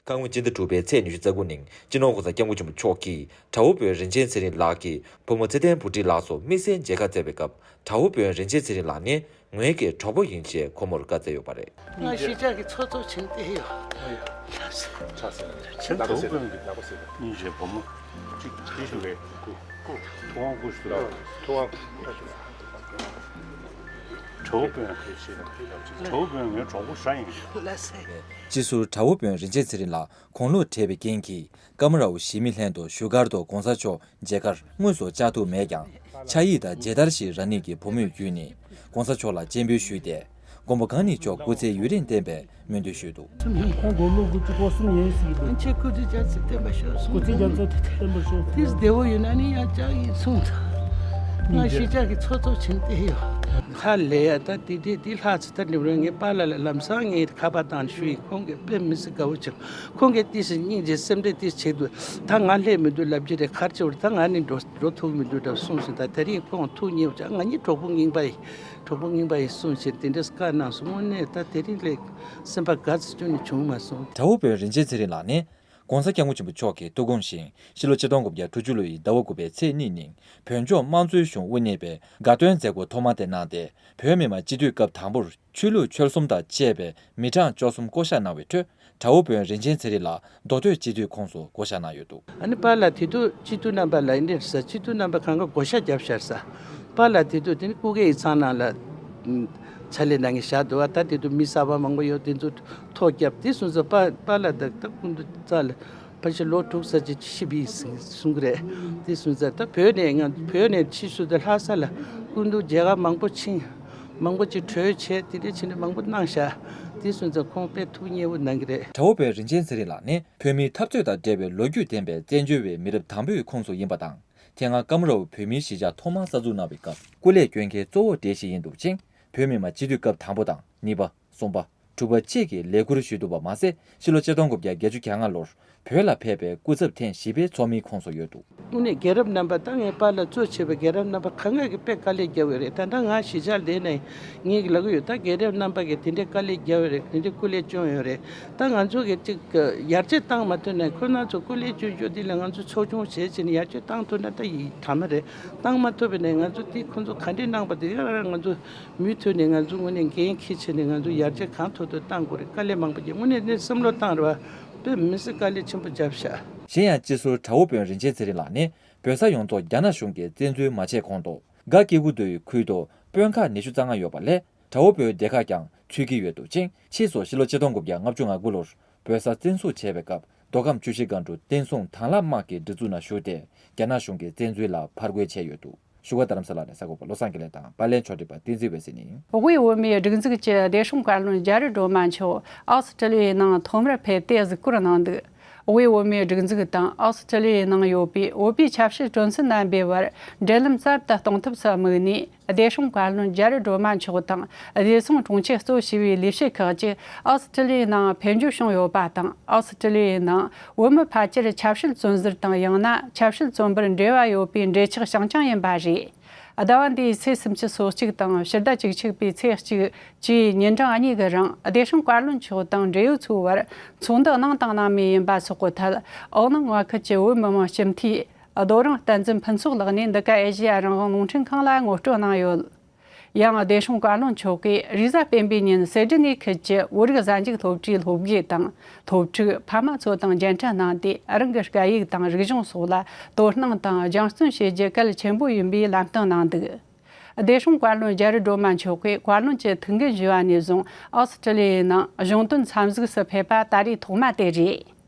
རྐང་པ་སྤྱི་ཟླ་དྲུག་པའི་ཚེས་ཉི་ཤུ་རྩ་དགུ་ཉིན་སྤྱི་ནོར་༸གོང་ས་༸སྐྱབས་མགོན་ཆེན་པོ་མཆོག་གིས་གྲྭ་བོ་དཔོན་རིན་ཆེན་ཚེ་རིང་ལགས་ཀྱི་བུ་མོ་ཚེ་བརྟན་བུ་ཁྲིད་ལགས་སུ་དམིགས་བསལ་མཇལ་ཁ་བསྩལ་བའི་སྐབས། གྲྭ་བོ་དཔོན་རིན་ཆེན་ཚེ་རིང་ལགས་ནི། ངོས་ཀྱི་གྲོགས་པོ་ཡིན་ཞེས་ཁོ་མོར་བཀའ་སྩལ་ཡོད་པ་རེད། ང་གཞིས་ཆགས་ཀྱི་ཚོགས་གཙོ་ཕྱིན་ཏེ་ཡོད། ཆགས་ཟེར། ཆགས་ཟེར། གྲྭ་བོ་དཔོན་གྱི་ལག་པ་ཟེར། སྙིང་རྗེ་བུ་མོ་གཅིག་དེ་བཞིན་པའི་ཐུབ་དབང་སྐུ་ཞབས་ལགས། ཐུབ་དབང་། གྲྭ་བོ་དཔོན། གྲྭ་བོ་དཔོན་ངའི་གྲོགས་པོ་ཞེ་དྲག་ཡིན། ལགས་སེ། སྤྱི་ཟུར་གྲྭ་བོ་དཔོན་རིན་ཆེན་ཚེ་རིང་ལགས་དགུང་ལོ་བགྲེས་པའི་རྐྱེན་གྱིས། ཀ་མ་རའོ་ཞི་མི་ལྷན་དུ་བཞུགས་སྒར་དུ་༸གོང་ས་མཆོག་མཇལ་ཁར་དངོས་སུ་བཅར་ཐུབ་མེད་ཀྱང་། ཕྱག་ཡིག་དང་མཇལ་དར་ཞིག་རང་ཉིད་ཀྱི་བུ་མོས་བརྒྱུད་ནས་༸གོང་ས་མཆོག་ལ་སྤྱན་འབུལ་ཞུས་ཏེ། མགོན་པོ་གང་ཉིད་མཆོག་སྐུ་ཚེ་ཡུན་རིང་བརྟན་པའི་སྨོན་འདུན་ཞུས་འདུག། ཁོང་དགུང་ལོ་དགུ་བཅུ་གོ་གསུམ་ཡིན་ཟེར་གྱི་འདུག། ཁྱེད་སྐུ་ཚེ་རྒྱ་ཆེ་བརྟན་པར་ཤོག་གསུངས། སྐུ་ཚེ་རྒྱ་མཚོ་བརྟན་པར་ཤོག། དེས་བདེ་བོ་ཡོད་ན་ནི་ཡང་ཅག་ཡིན་གསུངས། ང་གཞིས་ཆགས་ཀྱི་ཚོགས་གཙོ་ཕྱིན་ཏེ་ཡོད། ཧ་ལས་ཡ། ད་དེ་དེ་དེ་ལྷག་ཚེ་ད་འགྲིམ་རེད། ངའི་པཱ་ལགས་ལ་ལམ་སང་ངས་ཁ་པར་བཏང་ཞུས་ཡིན། ཁོང་གིས་དཔེ་མི་སྲིད་དགའ་བོ་བྱུང་། ཁོང་གིས་ཏི་སི་སྙིང་རྗེ་སེམས་ཁྲལ་ཏི་སི་བྱེད་དུས། ད་ང་སླེབས་མི་འདུག་ལབ་ཀྱི་རེད། གར་ཆེ་བར་ད་ང་ནི་འགྲོ་འགྲོ་ཐུབ་མི་འདུག་འདྲ་གསུངས་ཤིང་། ད་དེ་རིང་ཁོང་ཐུགས་མཉེས་བྱ། ང་གཉིས་གྲོགས་པོ་རྙིང་པ་ཡིན། གྲོགས་པོ་རྙིང་པ་ཡིན་གསུངས་ཤིང་། དེ་འདྲ་བཀའ་གནང་སོང་། དངོས་གནས་ད་དེ་རིང་ལས་སེམས་པ་དགའ་ཚོར་ཁྱོན་ནས་བྱུང་མ་སོང་། གྲྭ་བོ་དཔོན་རིན་ཆེན་ཚེ་རིང་ལགས་ནི། ྋགོང་ས་ྋསྐྱབས་མགོན་ཆེན་པོ་མཆོག་གི་ཐུགས་དགོངས་བཞིན་ཕྱི་ལོ་ཆིག་སྟོང་དགུ་བརྒྱ་དྲུག་ཅུ་ལོ་ཡི་ཟླ་བ་དགུ་པའི་ཚེས་གཉིས་ཉིན་བོད་ལྗོངས་དམངས་གཙོའི་གཞུང་དབུ་བརྙེས་པའི་དགའ་སྟོན་མཛད་སྒོ་ཐོག་མ་དེ་གནང་སྟེ། བོད་མི་མང་སྤྱི་འཐུས་སྐབས་དང་པོར་ཆོས་ལུགས་ཆོལ་གསུམ་དང་བཅས་པའི་མི་གྲངས་བཅུ་གསུམ་བསྐོ་གཞག་གནང་བའི་ཁྲོད། དགྲ་བོ་དཔོན་རིན་ཆེན་ཚེ་རིང་ལགས་མདོ་སྟོད་སྤྱི་འཐུས་ཁོངས་སུ་བསྐོ་གཞག་གནང་ཡོད་འདུག་ཨ་ནི་པཱ་ལགས་དེ་དུས་སྤྱི་འཐུས་རྣམ་པ་ལ་ཨིན་འདྲས་ཟེར། སྤྱི་འཐུས་རྣམ་པ་གང་ག་བསྐོ་གཞག་བརྒྱབ་ཤར་ས། པཱ་ལགས་དེ་དུས་དེ་ནི་སྐུ་སྒེར་ཡིག་ཚང་ནང་ལ་ཕྱག་ལས་གནང་མཁན་བཞག་འདུག་ཨ་ད་དེ་དུས་མི་གསར་པ་མང་པོ་ཡོད། དེ་ཚོ་ཐོ་བརྒྱབ། དེ་སོང་ཙང་པཱ་པཱ་ལགས་དང་ད་སྐུ་མདུན་རྩ་ལ་ཕལ་ཆེར་ལོ་དྲུག་ཙམ་ཅིག་ཤི་བི་གསུང་གི་རེད། དེ་སོང་ཙང་ད་བོད་ནས་ང་བོད་ནས་ཕྱིས་སུ་ད་ལྷ་ས་ལ་སྐུ་མདུན་མཇལ་ཁ་མང་པོ་ཕྱིན། མང་པོ་ཅིག་གྲོས་བྱས། དེ་འདྲ་བྱས་ནས་མང་པོ་གནང་ཤག་དེ་སོང་ཙང་ཁོང་དཔེ་ཐུགས་མཉེས་པོ་གནང་གི་རེད། དགྲ་བོ་དཔོན་རིན་ཆེན་ཚེ་རིང་ལགས་ནི་བོད་མིའི་འཐབ་རྩོད་དང་འབྲེལ་བའི་ལོ་རྒྱུས་ལྡན་པའི་བཙན་བྱོལ་བའི་མི་རབས་དང་པོའི་ཁོངས་སུ་ཡིན་པ་དང་། དེ་སྔ་ཀམ་རོ་བོད་མིའི་གཞིས་ཆགས་ཐོག་མར་གསར་འཛུགས་གནང་བའི་སྐབས་སྐུ་ལས་སྐྱོན་མཁན་གཙོ་བོ་གྲས་ཤིག་ཡིན་འདུག་ཅིང་། བོད་མི་མང་སྤྱི་འཐུས་སྐབས་དང་པོ་དང་གཉིས་པ། གསུམ་པ། དྲུག་པ་བཅས་ཀྱི་ལས་ཁུར་ཞུས་འདུག་པ་མ་ཟད། ཕྱི་ལོ་ཆིག་སྟོང་དགུ་བརྒྱ་བརྒྱད་ཅུ་གྱ་ལྔ་ལོར་བོད་ལ་ཕེབས་པའི་སྐུ་ཚབ་ཐེངས་བཞི་པའི་ཚོགས་མིའི་ཁོངས་སུ་ཡོད་འདུག་དངོས་གནས་རྒན་རབས་རྣམ་པ་དང་ངའི་པཱ་ལགས་གཙོ་བྱས་པའི་རྒན་རབས་རྣམ་པ་གང་ག་གིས་དཔེ་དཀའ་ལས་བརྒྱབ་ཡོད་རེད། ད་ལྟ་ང་གཞིས་ཆགས་འདི་ནས་ངས་ལབ་ཀྱི་ཡོད། ད་རྒན་རབས་རྣམ་པ་གིས་དེ་འདྲའི་དཀའ་ལས་བརྒྱབ་ཡོད་རེད། དེ་འདྲའི་སྐུ་ལས་བསྐྱོན་ཡོད་རེད། ད་ང་ཚོ་གིས་ཅིག་ཡར་རྒྱས་བཏང་མ་ཐུབ་ན། ཁོ་རང་ཚོ་སྐུ་ལས་བསྐྱོན་རྒྱུ་འདི་ལ་ང་ཚོ་ཚོགས་ཆུང་བྱས་བྱས་ནས་ཡར་རྒྱས་བཏང་ཐུབ་ན་ད་ཡིན་དྲ་མ་རེད། བཏང་མ་ཐུབ་པ་ཡིན་ན་ང་ཚོ་དེ་ཁོ་ཚོ་ག་འདྲས་གནང་པ་དེ་ཡང་ང་ཚོ་མུ་མཐུད་ནས་ང་ཚོ་དངོས་གནས་འགན་འཁྱེར་བྱས་ནས་ང་ཚོ་ཡར་རྒྱས་གང་ཐུབ་ཐུབ་གཏང་དགོས་རེད། དཀའ་ལས་མང་པོ་བརྒྱབ། དངོས་གནས་ནས་བསམ་བློ་བཏང་རེད་བ། དཔེ་མི་སྲིད་དཀའ་ལས་ཆེན་པོ་བརྒྱབ་ཤག་གཞན་ཡང་སྤྱི་ཟུར་དགྲ་བོ་དཔོན་རིན་ཆེན་ཚེ་རིང་ལགས་ནི་བོད་ས་ཡོངས་རྫོགས་རྒྱ་ནག་གཞུང་གིས་བཙན་འཛུལ་མ་བྱས་གོང་དུ་སྒ་ཀེ་ཀུ་མདོའི་ཁུལ་དུ་དཔོན་ཁག་ཉི་ཤུ་རྩ་ལྔ་ཡོད་པ་ལས། དགྲ་བོ་དཔོན་སྡེ་ཁག་ཀྱང་ཚུད་ཀྱི་ཡོད་འདུག་ཅིང་། ཕྱིས་སུ་ཕྱི་ལོ་ཆིག་སྟོང་དགུ་བརྒྱ་ལྔ་བཅུ་ང་དགུ་ལོར་བོད་ས་བཙན་བཟུང་བྱས་པའི་སྐབས་མདོ་ཁམས་ཆུ་བཞི་སྒང་དྲུག་བསྟན་སྲུང་དྭང་བླངས་དམག་གི་སྒྲིག་འཛུགས་ནང་ཞུགས་ཏེ། རྒྱ་ནག་གཞུང་གིས་བཙན་འཛུལ་ལ་ཕར་རྒོལ་བྱས་ཡོད་འདུག་བཞུགས་སྒར་རྡ་རམ་ས་ལ་ནས་གསར་འགོད་པ་བློ་བཟང་དགེ་ལེགས་དང་། པར་ལེན་ཕྱོགས་སྒྲིག་པ་བསྟན་འཛིན་འོད་ཟེར་ཡིན། དབུས་བོད་མིའི་སྒྲིག་འཛུགས་ཀྱི་བདེ་སྲུང་བཀའ་བློན་རྒྱ་རི་སྒྲོལ་མ་མཆོག་ཨོ་སི་ཀྲི་ལི་ཡའི་ནང་ཐོག་མར་ཕེབས་ཏེ་གཟིགས་སྐོར་གནང་འདུག་དབུས་བོད་མིའི་སྒྲིག་འཛུགས་དང་ཨོ་སི་ཀྲི་ལི་ཡའི་ནང་ཡོད་པའི་བོད་པའི་ཆབ་སྲིད་གྲོས་ཚོགས་རྣམ་པའི་བར་འབྲེལ་ལམ་ཟབ་ཏུ་གཏོང་ཐབས་སུ་དམིགས་ནས། བདེ་སྲུང་བཀའ་བློན་རྒྱ་རི་སྒྲོལ་མ་མཆོག་དང་། བདེ་སྲུང་དྲུང་ཆེ་གཙོ་བྱས་པའི་ལས་བྱེད་ཁག་ཅིག་ཨོ་སི་ཀྲི་ལི་ཡའི་ནང་ཕེབས་འབྱོར་བྱུང་ཡོད་པ་དང་། ཨོ་སི་ཀྲི་ལི་ཡའི་ནང་བོད་མི་ཕལ་ཆེར་ཆབ་སྲིད་བཙོན་ཟུར་དང་། ཡང་ན་ཆབ་སྲིད་བཙོན་པར་འབྲེལ་བ་ཡོད་པའི་འབྲེལ་ཆགས་བྱང་རྐྱང་ཡིན་པ་རེད། ཟླ་བ་འདིའི་ཚེས་སུམ་ཅུ་སོ་གཅིག་དང་ཕྱི་ཟླ་བཅུ་གཅིག་པའི་ཚེས་གཅིག་བཅས་ཉིན་གྲངས་གཉིས་ཀྱི་རིང་བདེ་སྲུང་བཀའ་བློན་མཆོག་དང་འབྲེལ་ཡོད་ཚོའི་བར་ཚོགས་འདུ་གནང་དང་གནང་མུས་ཡིན་པ་སོགས་ཀྱི་ཐད། འོག་ནང་མངའ་ཁུལ་གྱི་བོད་མི་མང་སྤྱི་འཐུས་རྡོ་རིང་བསྟན་འཛིན་ཕུན་ཚོགས་ལགས་ནས་འདི་ག་ཨེ་ཤེ་ཡ་རང་དབང་རླུང་འཕྲིན་ཁང་ལ་ངོ་སྤྲོད་གནང་ཡོད། ཡང་བདེ་སྲུང་བཀའ་བློན་མཆོག་གིས་རེས་གཟའ་སྤེན་པའི་ཉིན་སེ་ཌི་ནི་ཁུལ་གྱི་བོད་རིགས་གཟའ་མཇུག་སློབ་གྲྭའི་སློབ་དགེ་དང་སློབ་ཕྲུག་ཕ་མ་ཚོ་དང་མཇལ་འཕྲད་གནང་སྟེ། རང་གི་སྐད་ཡིག་དང་རིག་གཞུང་སོགས་ལ་དོ་སྣང་དང་སྦྱང་བརྩོན་བྱེད་རྒྱུ་གལ་ཆེན་པོ་ཡིན་པའི་ལམ་སྟོན་གནང་འདུག་བདེ་སྲུང་བཀའ་བློན་རྒྱ་རི་སྒྲོལ་མ་མཆོག་གིས་བཀའ་བློན་གྱི་ཐུགས་འགན་ཞུས་པ་ནས་བཟུང་ཨོ་སི་ཀྲི་ལི་ཡའི་ནང་གཞུང་དོན་འཚམས་གཟིགས་སུ་ཕེབས་པ་ད་རེས་ཐོག་མ་དེ་རེད།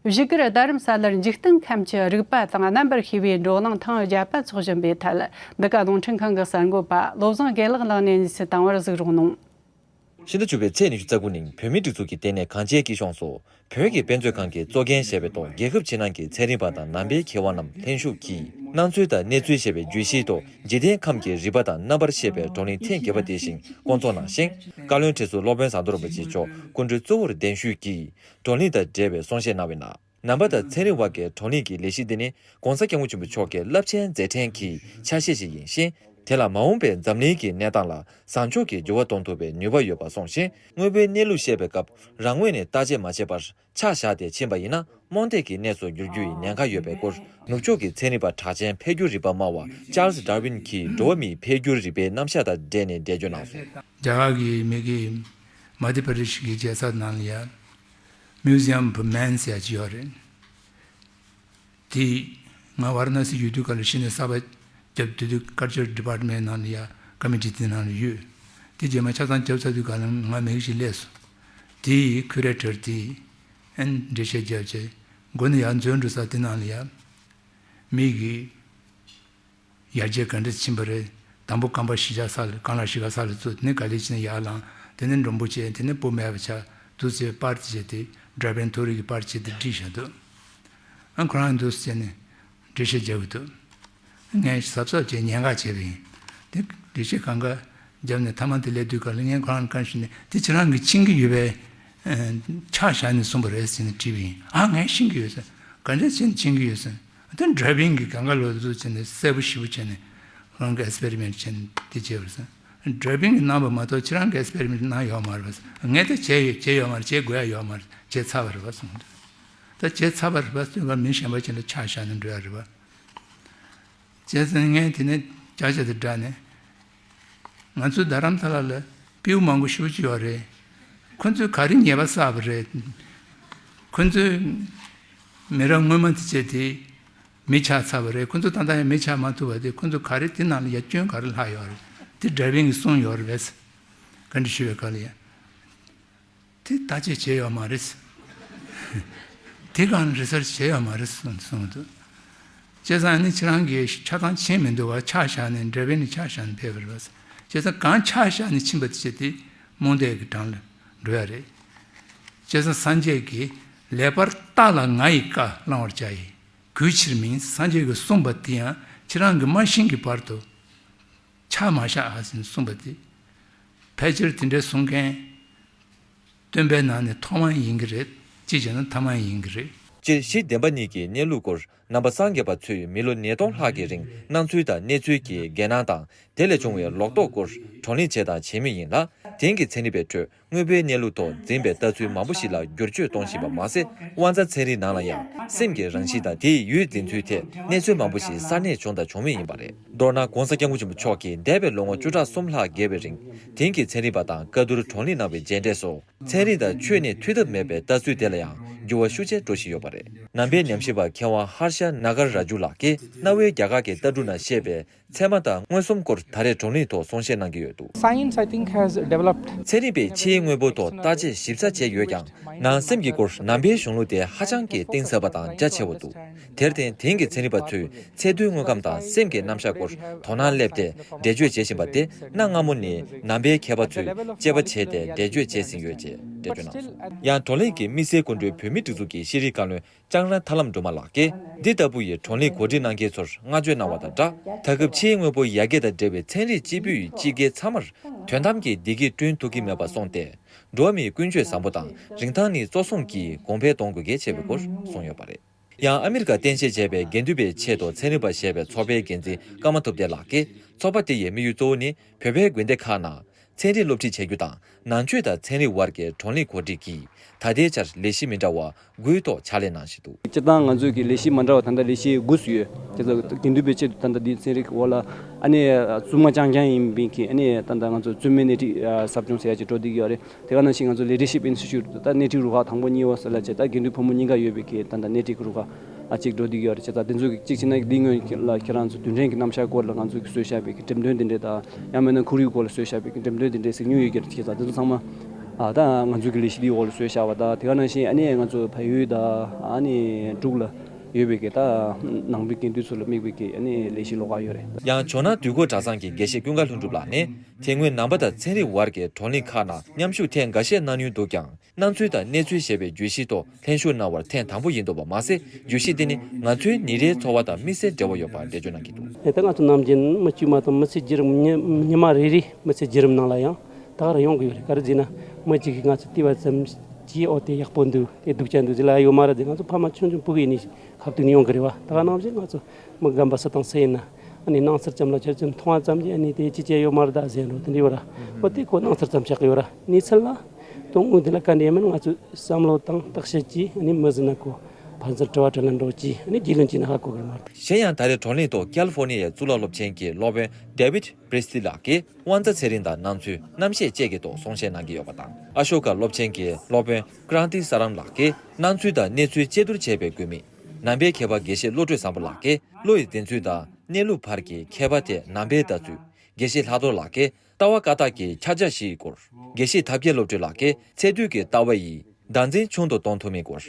བཞུགས་སྒར་རྡ་རམ་ས་ལར་འཇིག་རྟེན་ཁམས་ཀྱི་རིག་པ་དང་རྣམ་པར་ཤེས་པའི་བགྲོ་གླེང་ཐེངས་བརྒྱད་པ་འཚོགས་བཞིན་པའི་ཐད། འདི་ག་རླུང་འཕྲིན་ཁང་གི་གསར་འགོད་པ་བློ་བཟང་དགེ་ལེགས་ལགས་ནས་གནས་ཚུལ་བཏང་བར་གཟིགས་རོགས་གནང་། ཕྱི་ཟླ་བཅུ་པའི་ཚེས་ཉི་ཤུ་རྩ་དགུ་ཉིན་བོད་མིའི་སྒྲིག་འཛུགས་ཀྱི་ལྟེ་གནས་གངས་ཅན་སྐྱིད་གཤོངས་སུ། བོད་ཀྱི་དཔེ་མཛོད་ཁང་གིས་གཙོ་འགན་བཞེས་པའི་ཐོག་རྒྱལ་ཁབ་ཕྱི་ནང་གི་ཚན་རིག་པ་དང་ནང་པའི་མཁས་དབང་རྣམས་ལྷན་ཞུགས་ཀྱིས། སྣང་ཚུལ་དང་གནས་ཚུལ་ཞེས་པའི་བརྗོད་གཞིའི་ཐོག་འཇིག་རྟེན་ཁམས་ཀྱི་རིག་པ་དང་རྣམ་པར་ཤེས་པའི་བགྲོ་གླེང་ཐེངས་བརྒྱད་པ་དེ་བཞིན་བསྐོང་ཚོགས་གནང་ཞིང་། བཀའ་བློན་ཁྲི་ཟུར་སློབ་དཔོན་ཟམ་གདོང་རིན་པོ་ཆེ་མཆོག་སྐུ་མགྲོན་གཙོ་བོར་གདན་ཞུས་ཀྱིས། བགྲོ་གླེང་དང་འབྲེལ་བའི་གསུང་བཤད་གནང་བའི་ནང་། ནང་པ་དང་ཚན་རིག་དབར་གྱི་བགྲོ་གླེང་གི་ལས་གཞི་འདི་ནི་ྋགོང་ས་ྋསྐྱབས་མགོན་ཆེན་པོ་མཆོག་གི་རླབས་ཆེན་མཛད་འཕྲིན་གྱི་ཆ་ཤས་ཤིག་ཡིན་ཞིང་། དེ་ལ་མ་འོངས་པའི་འཛམ་གླིང་གི་གནས་སྟངས་ལ་བཟང་ཕྱོགས་ཀྱི་འགྱུར་བ་གཏོང་ཐུབ་པའི་ནུས་པ་ཡོད་པ་གསུངས་ཤིང་། དངོས་པོའི་གནས་ལུགས་བཤད་པའི་སྐབས་རང་ངོས་ནས་བརྟག་དཔྱད་མ་བྱས་པར་ཆ་བཞག་སྟེ་ཕྱིན་པ་ཡིན་ན། རྨོངས་དད་ཀྱི་གནས་སུ་འགྱུར་རྒྱུ་ཡི་ཉེན་ཁ་ཡོད་པའི་སྐོར། ནུབ་ཕྱོགས་ཀྱི་ཚན་རིག་པ་གྲགས་ཅན་འཕེལ་འགྱུར་རིག་པ་སྨྲ་བ་ཅཱརལ་སི་ཌར་ཝིན་གྱིས་འགྲོ་བ་མིའི་འཕེལ་འགྱུར་རིག་པའི་རྣམ་གཞག་དང་འབྲེལ་ནས་འགྲེལ་བརྗོད་གནང་སོང་། རྒྱ་གར་གྱི་མི་གི་མ་དྷྱ་པྲ་དེ་ཤི་གི་རྒྱལ་ས་ནང་ལ་ཡ། Museum of Man ཟེར་ཡ་ཅིག་ཡོད་རེད། དེ་ང་ཝཱ་ར་ཎ་སི་ཡོད་དུས་སྐབས་ལ་གཞི་ནས་གསར་པ་བརྒྱབ་དུས། དུས་ཀལ་ཅར་ཌི་པཱར་ཊི་མེན་ཊི་ནང་ལ་ཡ་ཀོ་མི་ཊི་དེ་ནང་ལ་ཡོད། དེ་རྗེས་མ་ཆ་ཚང་བརྒྱབ་ཚར་དུས་སྐབས་ལ་ང་མི་ཞིག་སླེབས་སོང་། དེ་ཡི་ཁུ་རེ་ཊར་དེ་ཨན་འགྲེལ་བཤད་བརྒྱབ་བྱས། མགོ་ནས་ཡར་འཛུལ་འགྲོ་ས་དེ་ནང་ལ་ཡ་མི་གི་ཡར་རྒྱས་ག་འདྲ་ཕྱིན་པ་རེད། དང་པོ་རྐང་པ་གཞིས་ཆགས་ས་ལ། རྐང་ལག་གཞིས་ཀ་ས་ལ་བཙུགས། དེ་ནས་ག་ལེར་ཕྱིན་ནས་ཡར་ལངས། དེ་ནས་མགྲོན་པོ་བྱས། དེ་ནས་སྤུ་མེད་པ་ཆགས། འདུག་སེ་པར་དེ་བྱས་ཏེ་ཌ་ར་བན་ཐོ་རི་གི་པར་བྱས་ཏེ་བྲིས་བཞག་འདུག་ཨ་ཁོ་རང་འདུག་སེ་བྱས་ནས་འགྲེལ་བཤད་རྒྱག་གི་འདུག་ངས་གཟབ་གཟབ་བྱས་ཉེན་ཁ་བྱས་པ་ཡིན། དེ་འགྲེལ་བཤད་གང་ག་བརྒྱབ་ནས་མཐའ་མ་དེ་སླེབས་དུས་སྐབས་ལ་ངས་ཁོ་རང་གང་ཞུས་ནས། དེ་ཁྱེད་རང་གིས་མཁྱེན་གྱི་ཡོད་པས་ཆ་བཞག་ནས་གསུངས་པ་རེད་ཟེར་ནས་དྲིས་པ་ཡིན། ཨ་ངས་ཤེས་ཀྱི་ཡོད་ཟེར། ག་འདྲ་བྱས་ནས་མཁྱེན་གྱི་ཡོད་ཟེར། དེ་ཌ་ར་བིན་གྱིས་གང་ག་ལོ་ཚོད་བྱས་ནས་གསལ་པོ་ཞིབ་པོ་བྱས་ནས་རང་གི་ཨེག་སི་པེ་རི་མེན་ཊི་བྱས་ནས་དེ་བྱས་པ་རེད་ཟེར། ཌ་ར་བིན་གྱིས་གནང་བ་མ་གཏོགས་ཁྱེད་རང་གིས་ཨེག་སི་པེ་རི་མེན་ཊི་གནང་ཡོད་མ་རེད་པ་ཟེར། ངས་དེ་བྱས་ཡོད། བྱས་ཡོད་མ་རེད། བྱེད་དགོས་ཡ་ཡོད་མ་རེད། བྱས་ཚར་བ་རེད་པ་གསུངས་འདུག་ད་བྱས་ཚར་བ་རེད་པ། སོས་ཀ་མི་གཞན་པ་ཅིག་ལ་ཆ་བཞག་ནས་འགྲོ་ཡ་རེད་པ། བྱས་ཙང་ངས་དེ་ནས་བརྒྱ་ཆ་དེ་བསྒྲགས་ནས། ང་ཚོའི་རྡ་རམ་ས་ལ་ལ་སྤྲེའུ་མང་པོ་ཞེ་པོ་ཅིག་ཡོད་རེད། ཁོ་ཚོས་ག་རེ་ཉེས་པ་བསགས་པ་རེད། ཁོ་ཚོས་མི་རབས་སྔོན་མ་དེ་བྱས་དེ་མི་ཆགས་ཚར་བ་རེད། ཁོ་ཚོ་ད་ལྟ་ཡང་མི་ཆགས་མ་ཐུབ་པ་དེ། ཁོ་ཚོ་ག་རེ་དེ་ནང་ལ་ཡ་སྐྱོན་ག་རེ་ལྷག་ཡོད་རེད། དེ་འདྲ་བའི་གི་གསུངས་ཡོད་རེད་པས། བཀའ་འདྲི་ཞུ་བའི་སྐབས་ལ་ཡ། དེ་བརྟག་དཔྱད་བྱས་ཡོད་མ་རེད། དེ་གང་རི་སར་ཆི་བྱས་ཡོད་མ་རེད་གསུངས་གསུངས་འདུག་བྱས་ཙང་ནི་ཁྱེད་རང་གིས་ཆ་ཚང་ཕྱིན་མི་འདུག་བ། ཆ་བཞག་ནས་འདྲ་བའི་ནི་ཆ་བཞག་ནས་ཕེབས་པ་རེད་པས། བྱས་ཙང་གང་ཆ་བཞག་ནས་ཕྱིན་པ་དེ་བྱས་དེ་རྨོངས་དད་ཀྱི་གྲངས་ལ་འགྲོ་ཡ་རེད། བྱས་ཙང་སངས་རྒྱས་ཀྱིས་ལེགས་པར་བརྟགས་ལ་ང་ཡི་བཀའ་བླང་བར་བྱ་ཡི། གུས་ཕྱིར་མིན། སངས་རྒྱས་ཀྱིས་གསུངས་པ་དེ་ཡང་ཁྱེད་རང་གིས་མ་ཤེས་ཀྱི་བར་དུ་ཆ་མ་བཞག་ཨ་ཟེར་གསུངས་པ་དེ། ཕལ་ཆེར་དེ་འདྲའི་གསུང་མཁན་སྟོན་པའི་ནང་ནས་ཐོག་མ་ཡིན་གྱི་རེད། གཅིག་བྱས་ན་ཐ་མ་ཡིན་གྱི་རེད། སྤྱིར་གཞི་བདེན་པ་གཉིས་ཀྱི་གནས་ལུགས་སྐོར་ནང་པ་སངས་རྒྱས་པ་ཚོས་མི་ལོ་ཉིས་སྟོང་ལྷག་གི་རིང་སྣང་ཚུལ་དང་གནས་ཚུལ་གྱི་འགལ་སྣང་དང་དེ་ལས་བྱུང་བའི་ལོག་རྟོག་སྐོར་བགྲོ་གླེང་བྱས་དང་བྱེད་མུས་ཡིན་ལ། དེང་གི་ཚན་རིག་པའི་ཁྲོད་དངོས་པོའི་གནས་ལུགས་ཐོག་འཛིན་པའི་ལྟ་ཚུལ་མང་པོ་ཞིག་ལ་བསྒྱུར་བཅོས་གཏོང་བཞིན་པ་མ་ཟད། དབང་རྩ་ཚན་རིག་ནང་ལ་ཡང་སེམས་ཀྱི་རང་བཞིན་དང་དེའི་ཡུལ་འཛིན་ཚུལ་ཐད་གནས་ཚུལ་མང་པོ་ཞིག་གསར་གནས་བྱུང་དང་འབྱུང་མུས་ཡིན་པ་རེད། མདོར་ན་༧གོང་ས་༧སྐྱབས་མགོན་ཆེན་པོ་མཆོག་གིས་འདས་པའི་ལོ་ངོ་བཅུ་ཕྲག་གསུམ་ལྷག་བརྒལ་བའི་རིང་དེང་གི་ཚན་རིག་པ་དང་བཀའ་བསྡུར་བགྲོ་གླེང་གནང་བའི་མཇལ་འཕྲད་སོགས། ཚན་རིག་དང་ཆོས་ནི་མཐུད་ཐབས་མེད་པའི་ལྟ་ཚུལ་དེ་ལ་ཡང་འགྱུར་བ་ཤུགས་ཆེ་འགྲོ་བཞིན་ཡོད་པ་རེད། ནང་པའི་ཉམས་ཞིབ་པ་མཁས་དབང་ཧར་ཤ་ན་གར་ར་ཇུ་ལགས་ཀྱིས་གནའ་བོའི་རྒྱ་གར་གྱི་ལྟ་གྲུབ་ནང་བཤད་པའི་ཚད་མ་དང་མངོན་སུམ་སྐོར་ད་རེས་བགྲོ་གླེང་ཐོག་གསུང་བཤད་གནང་གི་ཡོད་འདུག Science, I think, has developed. ཚན་རིག་པས་ཕྱིའི་དངོས་པོ་ཐོག་བརྟག་དཔྱད་ཞིབ་ཚགས་བྱས་ཡོད་ཀྱང་། ནང་སེམས་ཀྱི་སྐོར་ནང་པའི་གཞུང་ལུགས་དེ་ཧ་ཅང་གི་གཏིང་ཟབ་པ་དང་རྒྱ་ཆེ་བ་འདུག་དེར་བརྟེན་དེང་གི་ཚན་རིག་པ་ཚོས་ཚད་མཐོའི་དངོས་ཁམས་དང་སེམས་ཀྱི་རྣམ་གཞག་སྐོར་དོ་སྣང་སླེབས་ཏེ་འགྲེལ་བརྗོད་བྱེད་བཞིན་པ་དེ་གནའ་སྔ་མོ་ནས་ནང་པའི་མཁས་པ་ཚོས་དཔྱད་པ་བྱས་ཏེ་འགྲེལ་བརྗོད་བྱས་ཟིན་ཡོད་ཅེས་འགྲེལ་བརྗོད་གནང་སོང་། ཡང་བགྲོ་གླེང་གི་དམིགས་བསལ་སྐུ་མགྲོན་བོད་མིའི་སྒྲིག་འཛུགས་ཀྱི་ཤེས་རིག་བཀའ་བློན་ལྕང་ར་ཐར་ལམ་སྒྲོལ་མ་ལགས་ཀྱིས་འདི་ལྟ་བུ་ཡི་བགྲོ་གླེང་གོ་སྒྲིག་གནང་མཁན་ཚོར་བསྔགས་བརྗོད་གནང་བ་དང་སྦྲགས། ད་སྐབས་ཕྱིའི་དངོས་པོ་ཡར་རྒྱས་དང་འབྲེལ་བའི་ཚན་རིག་སྤྱི་འབུལ་ཡི་སྤྱི་སྒེར་ཚང་མར་དོན་དམ་གྱི་བདེ་སྐྱིད་བསྐྲུན་ཐུབ་ཀྱི་མེད་པར་སོང་སྟེ། འགྲོ་བ་མིའི་ཀུན་སྤྱོད་བཟང་པོ་དང་རིན་ཐང་ནི་གཙོ་བཟུང་གིས་གོང་འཕེལ་གཏོང་དགོས་གལ་ཆེ་བའི་སྐོར་གསུངས་ཡོད་པ་རེད། ཡང་ཨ་མི་རི་ཀར་རྟེན་གཞི་བྱས་པའི་དགེ་འདུན་པའི་ཆེད་དུ་ཚན་རིག་པ་ཞེས་པའི་ཚོགས་པའི་འགན་འཛིན་ཀརྨ་ཐུབ་བསྟན་ལགས་ཀྱིས། ཚོགས་པ་དེ་ཡི་དམིགས་ཡུལ་གཙོ་བོ་ནི་བོད་པའི་དགོན་སྡེ་ཁག་ནང་ཚན་རིག་སློབ་ཁྲིད་བྱ་རྒྱུ་དང་། ནང་ཆོས་དང་ཚན་རིག་དབར་གྱི་བགྲོ་གླེང་གོ་སྒྲིག་གིས་ད་ལྟའི་ཆར་ལས་གཞི་མི་འདྲ་བ་དགུའི་ཐོག་ཕྱག་ལས་གནང་བཞིན་འདུག་སྤྱིར་བཏང་ང་ཚོའི་གི་ལས་གཞི་མ་འདྲ་བ་ད་ལྟ་ལས་གཞི་དགུ་ཙམ་ཡོད། དེ་ཚོ་དགེ་འདུན་པའི་ཆེད་དུ་ད་ལྟ་འདི་ཚན་རིག་གི་འོག་ལ་ཨ་ནི་བཙུན་མ་རྐྱང་རྐྱང་ཡིན་པའི་གི་ཨ་ནི་ད་ལྟ་ང་ཚོ་བཙུན་མའི་སྣེ་ཁྲིད་ཨ་ཟབ་སྦྱོང་ཟེར་ཡ་ཅིག་འགྲོ་བསྡད་ཀྱི་ཡོད་རེད། དེ་ག་ནང་བཞིན་ང་ཚོ་leadership institute ད་སྣེ་ཁྲིད་རུ་ཁག་དང་པོ་གཉིས་པ་ཟེར་ལ་བྱས། ད་དགེ་འདུན་ཕོ་མོ་གཉིས་ཀ་ཡོད་པའི་གི་ད་ལྟ་སྣེ་ཁྲིད་ཀྱི་རུ་ཁག་ཨ་གཅིག་འགྲོ་བསྡད་ཀྱི་ཡོད་རེད། བྱས་ཙང་དེ་ཚོ་གི་གཅིག་བྱས་ན་འདི་སྔོན་ལ་ཁྱེད་རང་ཚོ་རྡུལ་ཕྲན་གྱི་རྣམ་གཞག་སྐོར་ལ་ང་ཚོ་གི་བཟོས་བཞག་པའི་གི་འགྲེམས་སྟོན་དེ་འདྲས་དང་། ཡང་མིན་ན་ཁོར་ཡུག་སྐོར་ལ་བཟོས་བཞག་པའི་གི་འགྲེམས་སྟོན་དེ་འདྲས་ཟེར་ཉུང་ཡོད་ཀྱི་རེད། བྱས་ཙང་དེ་ཚོ་ཚང་མ་ཨ་ད་ང་ཚོ་གི་ལས་གཞི་འདིའི་འོག་ལ་བཟོས་བཞག་པ་དང་། དེ་ག་ནང་བཞིན་ཨ་ནི་ང་ཚོ་བལ་ཡུལ་དང་ཨ་ནི་འབྲུག་ལ་ཡོད་པའི་གི་ད་ནང་པའི་དགེ་འདུན་ཚོ་ལ་དམིགས་པའི་གི་ཨ་ནི་ལས་གཞི་ལོགས་ཀ་ཡོད་རེད། ཡང་ཇོ་ནང་འདུས་སྐོར་གྲྭ་ཚང་གི་དགེ་བཤེས་ཀུན་དགའ་ལྷུན་གྲུབ་ལགས་ནས། དེ་སྔོན་ནང་པ་དང་ཚན་རིག་དབར་གྱི་བགྲོ་གླེང་ཁག་ནང་མཉམ་ཞུགས་ཐེངས་འགའ་ཤས་གནང་མྱོང་འདུག་ཀྱང་། སྣང་ཚུལ་དང་གནས་ཚུལ་ཞེས་པའི་བརྗོད་གཞིའི་ཐོག་ལྷན་ཞུགས་གནང་བར་ཐེངས་དང་པོ་ཡིན་འདུག་པ་མ་ཟད། བརྗོད་གཞི་འདི་ནི་ང་ཚོའི་ཉིན་རེའི་འཚོ་བ་དང་དམིགས་བསལ་འབྲེལ་བ་ཡོད་པར་འགྲེལ་བརྗོད་གནང་གི་འདུག་ཨེ་ད་ང་ཚོ་ནམ་རྒྱུན་མི་དཀྱུས་མ་དང་མི་ཚེ་བརྒྱུད་རིམ་ཉི་ཉི་མ་རེ་རེ་མི་ཚེ་བརྒྱུད་རིམ་ནང་ལ་ཡང་ད་ག་རང་ཡོང་གི་ཡོད་རེད། ག་རེ་ཟེར་ན་མི་གཅིག་གིས་ང་ཚོ་བལྟས་པ་ཙམ་གྱིས་ཨོ་དེ་ཡག་པོ་འདུག་དེ་སྡུག་ཅག་འདུག་ཟེར་ལ་ཡོད་མ་རེད། དེ་ང་ཚོ་ཕ་མ་ཆུང་ཆུང་ཕྲུ་གུ་ཡིན་ནའི་ཁ་ཐུག་ནས་ཡོང་གི་རེད་བ། ད་ག་ནང་བཞིན་ང་ཚོ་མི་རྒན་པ་སུ་དང་སུ་ཡིན་ན་ཨ་ནི་སྣང་ཚུལ་ཙམ་ལ་ཆེར་ཅིག་མཐོང་བ་ཙམ་གྱིས་ཨ་ནི་དེ་ཅི་བྱས་ཡོད་མ་རེད་ད་ཟེར་འགྲོ་དེ་འདྲ་ཡོད་ར། ཨོ་དེ་ཁོ་སྣང་ཚུལ་ཙམ་ཆགས་ཀྱི་ཡོད་ར། གནས་ཚུལ་ལ་དོན་དངོས་དེ་ལ་ག་འདྲ་ཡིན་མིན་ང་ཚོས་བསམ་བློ་བཏང་བརྟག་དཔྱད་ཀྱིས་ཨ་ནི་མི་ཟིན་ན་ཁོ་ཕན་ཚུན་དྲི་བ་དྲིས་ལན་འགྲོ་གྱིས་ཨ་ནི་རྒྱུས་ལོན་བྱས་ན་ཧ་གོ་གི་རེད་མ་གཏོགས། གཞན་ཡང་ད་རེས་བགྲོ་གླེང་ཐོག་ཀལ་ཧྥོར་ནི་ཡའི་གཙུག་ལག་སློབ་ཆེན་གྱི་སློབ་དཔོན་David Priestley ལགས་ཀྱིས་དབང་རྩ་ཚན་རིག་དང་སྣང་ཚུལ་རྣམ་བཤད་བཅས་ཀྱི་ཐོག་གསུང་བཤད་གནང་གི་ཡོད་པ་དང་། ཨ་ཤོ་ཀ་སློབ་ཆེན་གྱི་སློབ་དཔོན་Kranti Saran ལགས་ཀྱིས་སྣང་ཚུལ་དང་གནས་ཚུལ་དཔྱད་བསྡུར་བྱས་པའི་བཀོད་མི། ནང་པའི་མཁས་པ་དགེ་བཤེས་བློ་གྲོས་བཟང་པོ་ལགས་ཀྱིས་བློ་ཡི་བདེན་ཚུལ་དང་གནས་ལུགས་བར་གྱི་ཁྱད་པར་ཐད་ནང་པའི་ལྟ་ཚུལ། དགེ་བཤེས་ལྷག་རྡོར་ལགས་ཀྱིས་ལྟ་བ་བཀའ་རྟགས་ཀྱི་ཁྱབ་བྱ་བཞིའི་སྐོར། དགེ་བཤེས་ཐབས་མཁས་བློ་གྲོས་ལགས་ཀྱིས་ཚད་རྡུལ་གྱི་ལྟ་བ་ཡིས་བདག་འཛིན་ཆུང་དུ་གཏོང་ཐུབ་མིན་སྐོར།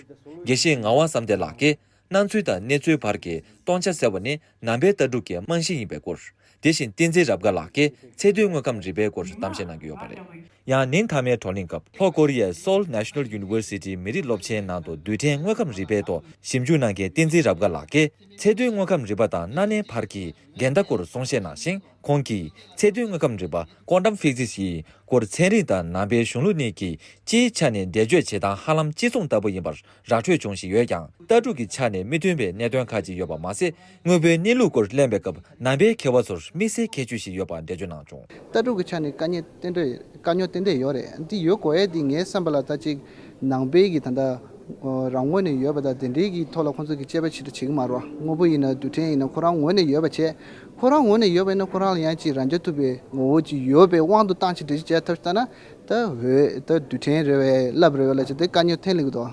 དགེ་བཤེས་ངག་དབང་བསམ་གཏན་ལགས་ཀྱིས་སྣང་ཚུལ་དང་གནས་ཚུལ་བར་གྱི་སྟོང་ཆ་གསལ་བ་ནི་ནང་པའི་ལྟ་གྲུབ་ཀྱི་རྨང་གཞི་ཡིན་པའི་སྐོར། དེ་བཞིན་བསྟན་འཛིན་རབ་དགའ་ལགས་ཀྱིས་ཚད་རྡུལ་དངོས་ཁམས་རིག་པའི་སྐོར་གཏམ་བཤད་གནང་གི་ཡོད་པ་རེད། ཡང་ཉིན་མཐའ་མའི་བགྲོ་གླེང་སྐབས་ལྷོ་ཀོ་རི་ཡའི་Seoul National University མི་རིགས་སློབ་ཆེན་ནང་དུ་རྡུལ་ཕྲན་དངོས་ཁམས་རིག་པའི་ཐོག་ཞིབ་འཇུག་གནང་མཁན་བསྟན་འཛིན་རབ་དགའ་ལགས་ཀྱིས་ཚད་རྡུལ་དངོས་ཁམས་རིག་པ་དང་སྣ་ནས་བར་གྱི་འགལ་ཟླ་སྐོར་གསུང་བཤད་གནང་ཞིང་། ཁོང་གིས་ཚད་རྡུལ་དངོས་ཁམས་རིག་པ་Quantum Physics ཡི་སྐོར་ཚན་རིག་དང་ནང་པའི་གཞུང་ལུགས་གཉིས་ཀྱི་སྤྱིའི་ཆ་ནས་འགྲེལ་བརྗོད་བྱེད་སྟངས་ཧ་ལམ་གཅིག་མཚུངས་ལྟ་བུ་ཡིན་པར་ར་འཕྲོད་བྱུང་བཞིན་ཡོད་ཀྱང་། ལྟ་གྲུབ་ཀྱི་ཆ་ནས་མི་མཐུན་པའི་གནད་དོན་ཁག་ཅིག་ཡོད་པ་མ་ཟད། དངོས་པོའི་གནས་ལུགས་སྐོར་གླེང་བའི་སྐབས་ནང་པའི་མཁས་པ་ཚོར་དམིགས་བསལ་ཁྱད་ཆོས་ཤིག་ཡོད་པ་འགྲེལ་བརྗོད་གནང་བྱུང་། ལྟ་གྲུབ་ཀྱི་ཆ་ནས་དཀའ་ངལ་ཏན་ཏན་དཀའ་རྙོག་ཏན་ཏན་ཡོད་རེད། འདི་ཡོད་དགོས་ཡས་འདི་ངའི་བསམ་པ་ལ་ད་ཅིག་ནང་པའི་གི་ད་ལྟ་ རང་ངོས་ནས་ཡོད་པ་དང་དེ་འདྲའི་གི་ཐོག་ལ་ཁོང་ཚོ་གི་དཔྱད་པ་ཞིབ་ཕྲ་བྱེད་ཀྱི་མ་རེད་བ། དངོས་པོ་ཡིན་ན་རྡུལ་ཕྲན་ཡིན་ན་ཁོ་རང་ངོས་ནས་ཡོད་པ་བྱས། ཁོ་རང་ངོས་ནས་ཡོད་པ་ཡིན་ན་ཁོ་རང་ལ་ཡང་ཅིག་རང་རྐྱ་ཐུབ་པའི་ངོ་བོ་ཅིག་ཡོད་པའི་དབང་དུ་བཏང་ཅིག་འགྲེལ་བཤད་བྱས་ཐབས་ཤིག་བལྟ་ན། ད་འོས་ད་རྡུལ་ཕྲན་རེད་བས་རླབས་རེད་བས་ལ་ཅིག་དེ་དཀའ་རྙོག་འཐེན་ལེ་གི་འདུག་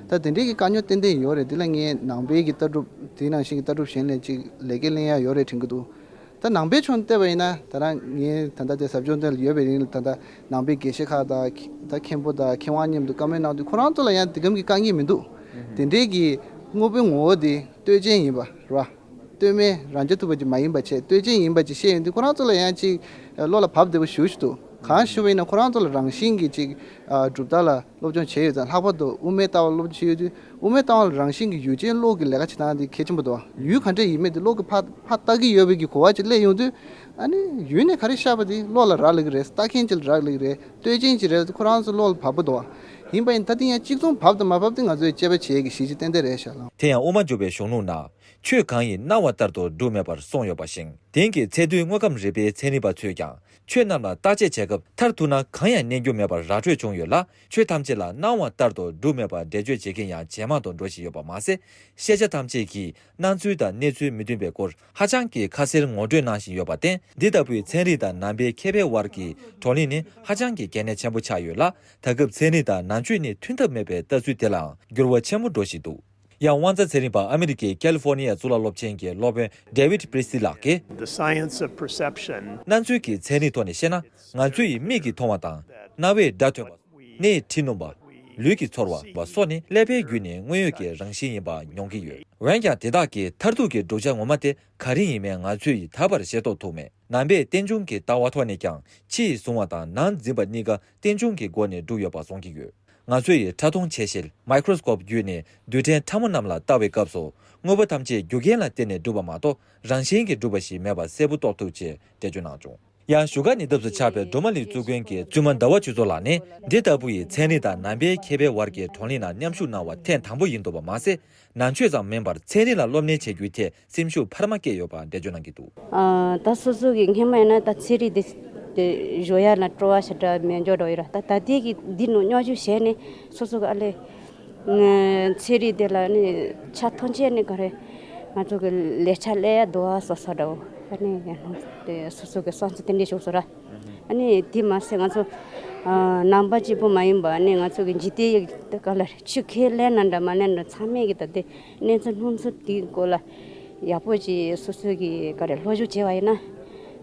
ད་དེ་འདྲའི་གི་དཀའ་རྙོག་ཏན་ཏན་ཡོད་རེད། དེ་ལ་ངས་ནང་པའི་གི་ལྟ་གྲུབ་དེ་ནང་བཞིན་གི་ལྟ་གྲུབ་གཞན་ལས་ཅིག་ལས་ཀ་ལེན་ཡ་ཡོད་རེད་དྲན་གི་འདུག་ད་ནང་པའི་ཕྱོགས་ནས་བལྟས་པ་ཡིན་ན་ད་རང་ངས་ད་ལྟ་དེ་ཟབ་སྦྱོང་དེ་ལ་ཡོད་པའི་རིང་ལ་ད་ལྟ་ནང་པའི་དགེ་བཤེས་ཁག་དང་ད་མཁན་པོ་དང་མཁས་དབང་མཉམ་དུ་བཀའ་མོལ་གནང་དུས་ཁོ་རང་ཚོ་ལ་ཡང་དེ་གམ་གི་དཀའ་ངལ་མི་འདུག་དེ་འདྲའི་གི་དངོས་པོའི་ངོ་བོ་དེ་ལྟོས་ཅན་ཡིན་པ་རེད་བ། ལྟོས་མེད་རང་རྐྱ་ཐུབ་པ་ཅིག་མ་ཡིན་པ་བྱས་ལྟོས་ཅན་ཡིན་པ་ཅིག་བཤད་ཡོང་དུས་ཁོ་རང་ཚོ་ལ་ཡང་ཅིག་བློ་ལ་བབས་བདེ་པོ་ཞེ་པོ་ཅིག་འདུག་གང་ཞུ་བ་ཡིན་ན་ཁོ་རང་ཚོ་ལ་རང་བཞིན་གྱི་ཅིག་གྲུབ་མཐའ་ལ་སློབ་སྦྱོང་བྱས་ཡོད་ཙང་ལྷག་པར་དུ་དབུ་མའི་ལྟ་བ་སློབ་སྦྱོང་བྱས་ཡོད་དུས་དབུ་མའི་ལྟ་བ་ལ་རང་བཞིན་གྱི་ཡུལ་ཅན་བློ་གི་ལས་ཀ་བྱེད་སྟངས་དེ་གལ་ཆེན་པོ་འདུག་ཡུལ་ག་འདྲ་ཡིན་མིན་དེ་བློ་གི་ཕར་ཕར་ལྟ་གི་ཡོད་པའི་གི་གོ་བ་ཅིག་སླེབས་ཡོང་དུས་ཨ་ནི་ཡུལ་ནས་ག་རེ་ཤར་བ་དེ་བློ་ལ་རག་ལེ་གི་རེད། ལྟ་མཁན་ཅིག་ལ་རག་ལེ་གི་རེད། ལྟོས་ཅན་ཅིག་རེད། ཁོ་རང་ཚོ་བློ་ལ་བབས་པ་འདུག་ཡིན་པ་ཡིན་ད་དེ་ཡང་གཅིག་མཚུངས་བབས་དང་མ་བབས་དེ་ང་ཚོས་དཔྱད་པ་བྱེད་ཡས་ཀྱི་གཞི་ཅིག་ཏན་ཏན་རེད་ཤག་ལགས། དེ་ཡང་དབུ་མ་འཇུག་པའི་གཞུང་ལུགས་ན། ཆོས་གང་ཡིན་སྣང་བ་ལྟར་དུ་སྒྲུབ་མེད་པར་གསུངས་ཡོད་པ་བཞིན། དེང་གི་ཚད་རྡུལ་དངོས་ཁམས་རིག་པའི་ཚན་རིག་པ་ཚོས་ཀྱང་ཆོས་རྣམས་ལ་བརྟག་དཔྱད་བྱེད་སྐབས་མཐར་ཐུག་ན་གང་ཡང་གནས་རྒྱུ་མེད་པར་ར་སྤྲོད་བྱུང་ཡོད་ལ། ཆོས་ཐམས་ཅད་ལ་སྣང་བ་ལྟར་དུ་སྒྲུབ་མེད་པར་འགྲེལ་བརྗོད་བྱེད་མཁན་ཡང་ཇེ་མང་དུ་འགྲོ་བཞིན་ཡོད་པ་མ་ཟད། ཤེས་བྱ་ཐམས་ཅད་ཀྱིས་སྣང་ཚུལ་དང་གནས་ཚུལ་མི་མཐུན་པའི་སྐོར་ཧ་ཅང་གི་ཁ་གསལ་ངོ་སྤྲོད་གནང་བཞིན་ཡོད་པར་བརྟེན། འདི་ལྟ་བུའི་ཚན་རིག་དང་ནང་པའི་མཁས་པའི་དབར་གྱི་བགྲོ་གླེང་ནི་ཧ་ཅང་གི་གལ་གནད་ཆེན་པོ་ཆགས་ཡོད་ལ། ད་སྐབས་ཚན་རིག་དང་ནང་ཆོས་གཉིས་མཐུན་ཐབས་མེད་པའི་ལྟ་ཚུལ་དེ་ལའང་འགྱུར་བ་ཆེན་པོ་འགྲོ་བཞིན་འདུག་ཡང་དབང་རྩ་ཚན་རིག་པ་ཨ་མི་རི་ཀའི་ཀལ་ཧྥོར་ནི་ཡའི་གཙུག་ལག་སློབ་ཆེན་གྱི་སློབ་དཔོན་David Priestley ལགས་ཀྱིས། The science of perception. སྣང་ཚུལ་གྱི་ཚན་རིག་ཐོག་ནས་བཤད་ན། ང་ཚོ་ཡི་མིག་གིས་མཐོང་བ་དང་། རྣ་བས་སྒྲ་ཐོས་པ། སྣའི་དྲི་སྣོམ་པ། ལུས་ཀྱིས་ཚོར་བ་སོགས་ནི་ཀླད་པའི་བརྒྱུད་ནས་དངོས་ཡོད་ཀྱི་རང་བཞིན་ཡིན་པ་མྱོང་གི་ཡོད། འོན་ཀྱང་དེ་དག་གི་མཐར་ཐུག་གི་བསྒྲུབ་བྱ་ངོ་མ་དེ་ག་རེ་ཡིན་མིན་ང་ཚོ་ཡིས་ད་བར་ཤེས་རྟོགས་ཐུབ་མེད། ནང་པས་རྟེན་འབྱུང་གི་ལྟ་བ་ཐོག་ནས་ཀྱང་ཕྱི་ཡིས་བཟུང་བ་དང་ནང་འཛིན་པ་གཉིས་ཀ་རྟེན་འབྱུང་གི་སྒོ་ནས་གྲུབ་ཡོད་པ་གསུང་གི་ཡོད། ང་ཚོ་ཡིས་ཕྲ་མཐོང་ཆེ་ཤེལ་མའི་ཀྲོ་སི་ཀོབ་བརྒྱུད་ནས་རྡུལ་ཕྲན་ཕྲ་མོ་རྣམས་ལ་ལྟ་བའི་སྐབས་སུ། དངོས་པོ་ཐམས་ཅད་རྒྱུ་རྐྱེན་ལ་བརྟེན་ནས་གྲུབ་པ་མ་གཏོགས་རང་བཞིན་གྱིས་གྲུབ་པ་ཞིག་མེད་པ་གསལ་པོ་རྟོགས་ཐུབ་ཅེས་འགྲེལ་བརྗོད་གནང་བྱུང་། ཡང་བཞུགས་སྒར་ཉེ་འདབས་སུ་ཆགས་པའི་སྒྲོལ་མ་གླིང་གཙུག་དགོན་གྱི་བཙུན་མ་ཟླ་བ་ཆོས་མཚོ་ལགས་ནི། འདི་ལྟ་བུ་ཡི་ཚན་རིག་དང་ནང་པའི་མཁས་པའི་དབར་གྱི་བགྲོ་གླེང་ལ་མཉམ་ཞུགས་གནང་བ་ཐེངས་དང་པོ་ཡིན་འདུག་པ་མ་ཟད། ནང་ཆོས་ཙམ་མིན་པར་ཚན་རིག་ལ་སློབ་གཉེར་བྱེད་རྒྱུའི་ཐད་སེམས་ཤུགས་འཕར་མ་སྐྱེས་ཡོད་པ་འགྲེལ་བརྗོད་གནང་གི་འདུག་ཨ། ད་སོ་སོ་གི་སྔན་མ་ཡིན་ན་ད་ཚན་རིག་འདི་དེ་བཞོ་ཡ་ན་སྤྲོ་བ་ཞེ་དྲག་མེད་འཇོག་འགྲོ་ཡོད་ར། ད་ད་ལྟའི་གི་འདི་ནང་སྙོག་འཇུག་བྱས་ནས་སོ་སོ་གི་ཨ་ལས། ཚན་རིག་དེ་ལ་ནི་ཆ་ཐམས་ཅད་ནི་ག་རེ། ང་ཚོ་གི་ལས་ཆ་ལས་ཡ་དོ་བ་སོ་སོ་འདྲ་བོ། ཨ་ནི་ཡང་སོ་སོ་གི་བསམ་ཚུལ་དེ་འདྲས་བྱུང་སོང་ར། ཨ་ནི་དེ་མ་ཟད་ང་ཚོ་ནང་པ་གཅིག་པུ་མ་ཡིན་པ་ནི་ང་ཚོ་གི་འཇིག་རྟེན་ཡི་ག་ལ་ཆུ་ཁས་ལེན་ན་འདྲ་མ་ལེན་འདྲ་ཚང་མས་གི་ད་དེ་གནས་ཚུལ་སྣང་ཚུལ་དེའི་སྐོར་ལ་ཡག་པོ་ཅིག་སོ་སོ་གི་ག་རེ་སློབ་སྦྱོང་བྱས་པ་ཡིན་ན་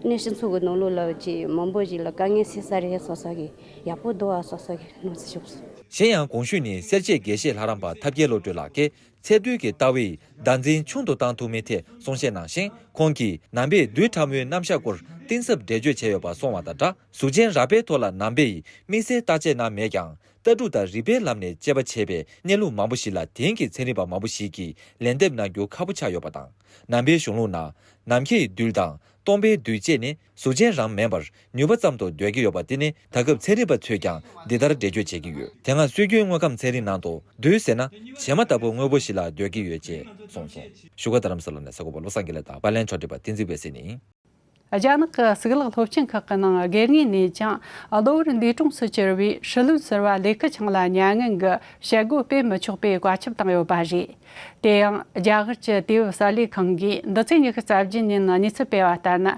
ནི་སྤྱི་ཚོགས་གི་ནང་ལོགས་ལ་ཅིག་མང་པོ་ཅིག་ལ་དཀའ་ངལ་སེལ་ས་རེད་སོ་སོ་གི་ཡག་པོ་འདུག་ཨ་སོ་སོ་གི་སྣང་ཚུལ་བྱུང་སོང་། གཞན་ཡང་གོང་ཞུས་ནི་སེར་བྱེས་དགེ་བཤེས་ལྷ་རམས་པ་ཐབས་མཁས་བློ་གྲོས་ལགས་ཀྱིས་ཚད་རྡུལ་གྱི་ལྟ་བས་བདག་འཛིན་ཆུང་དུ་བཏང་ཐུབ་མིན་ཐད་གསུང་བཤད་གནང་ཞིང་། ཁོང་གིས་ནང་པས་རྡུལ་ཕྲ་མོའི་རྣམ་གཞག་སྐོར་གཏིང་ཟབ་འགྲེལ་བརྗོད་བྱས་ཡོད་པ་སོང་བ་དང་སྦྲགས། གཟུགས་ཅན་རགས་པའི་ཐོག་ལ་ནང་པས་དམིགས་བསལ་བརྟག་དཔྱད་གནང་མེད་ཀྱང་། ལྟ་གྲུབ་དང་རིགས་པའི་ལམ་ནས་དཔྱད་པ་བྱས་པའི་གནས་ལུགས་མང་པོ་ཞིག་ལ་དེང་གི་ཚན་རིག་པ་མང་པོ་ཞིག་གིས་ལན་འདེབས་གནང་རྒྱུ་ཁག་པོ་ཆགས་ཡོད་པ་དང་། ནང་པའི་གཞུང་ལུགས་ནང་ནམ་མཁའི་རྡུལ་དང་སྟོང་པའི་རྡུལ་བཅས་ནི་གཟུགས་ཅན་རང་མིན་པར་ནུས་པ་ཙམ་དུ་འདོད་ཀྱི་ཡོད་པ་དེ་ནི་ད་སྐབས་ཚན་རིག་པ་ཚོས་ཀྱང་འདི་ལྟར་འགྲེལ་བརྗོད་བྱེད་ཀྱི་ཡོད། དེ་སྔ་སྲོལ་རྒྱུན་དངོས་ཁམས་ཚན་རིག་ནང་དུ་རྡུལ་ཟེར་ན་བྱེ་མ་ལྟ་བུ་དངོས་པོ་ཞིག་ལ་འདོད་ཀྱི་ཡོད་ཅེས་གསུངས་སོང་། བཞུགས་སྒར་རྡ་རམ་ས་ལ་ནས་གསར་འགོད་པ་བློ་བཟང་དགེ་ལེགས་དང་པར་ལེན་ཕྱོགས་སྒྲིག་པ་བསྟན་འཛིན་འོད་ཟེར་ནས། རྒྱ་ནག་གི་གཙུག་ལག་སློབ་ཆེན་ཁག་གི་ནང་སྒེར་ངོས་ནས་ཀྱང་གློ་བུར་འདས་གྲོངས་སུ་གྱུར་བའི་ཧྲི་ལུན་ཟེར་བ་ལི་ཁི་ཆང་ལ་མྱ་ངན་གྱི་བྱེད་སྒོ་སྤེལ་མི་ཆོག་པའི་བཀའ་ཁྱབ་བཏང་ཡོད་པ་རེད། དེ་ཡང་རྒྱ་གར་གྱི་དུས་བབ་གསར་ལས་ཁང་གིས་འདི་ཚེས་ཉི་ཤུ་རྩ་བརྒྱད་ཉིན་གནས་ཚུལ་སྤེལ་བ་ལྟར་ན།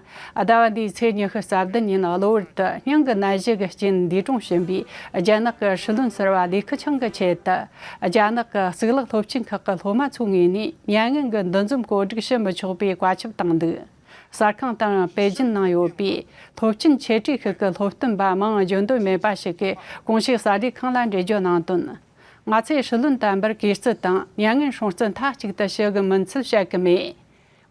ཟླ་བ་འདིའི་ཚེས་ཉི་ཤུ་རྩ་བདུན་ཉིན་གློ་བུར་དུ་སྙིང་གི་ནད་གཞི་གི་རྐྱེན་འདས་གྲོངས་ཕྱིན་པའི་རྒྱ་ནག་གི་ཧྲི་ལུན་ཟེར་བ་ལི་ཁི་ཆང་གི་ཆེད་དུ། རྒྱ་ནག་གི་གཙུག་ལག་སློབ་ཆེན་ཁག་གི་སློབ་མ་ཚོའི་ངོས་ནས་མྱ་ངན་གྱི་འདུ་འཛོམས་གོ་སྒྲིག་བྱེད་མི་ཆོག་པའི་བཀའ་ཁྱབ་བཏང་འདུག་གསར་ཁང་དང་པེ་ཅིན་ནང་ཡོད་པའི་སློབ་ཆེན་ཆེ་གྲས་ཤིག་གི་སློབ་སྟོན་པ་མིང་བརྗོད་འདོད་མེད་པ་ཞིག་གིས་གོང་ཞུས་གསར་ལས་ཁང་ལ་འགྲེལ་བརྗོད་གནང་དོན། ང་ཚོས་ཧྲི་ལུན་དམ་པར་གུས་བརྩི་དང་མྱ་ངན་སྲུང་བརྩི་མཐའ་གཅིག་ཏུ་ཞུ་གི་མིན་ཚུལ་བཤད་གི་མེད།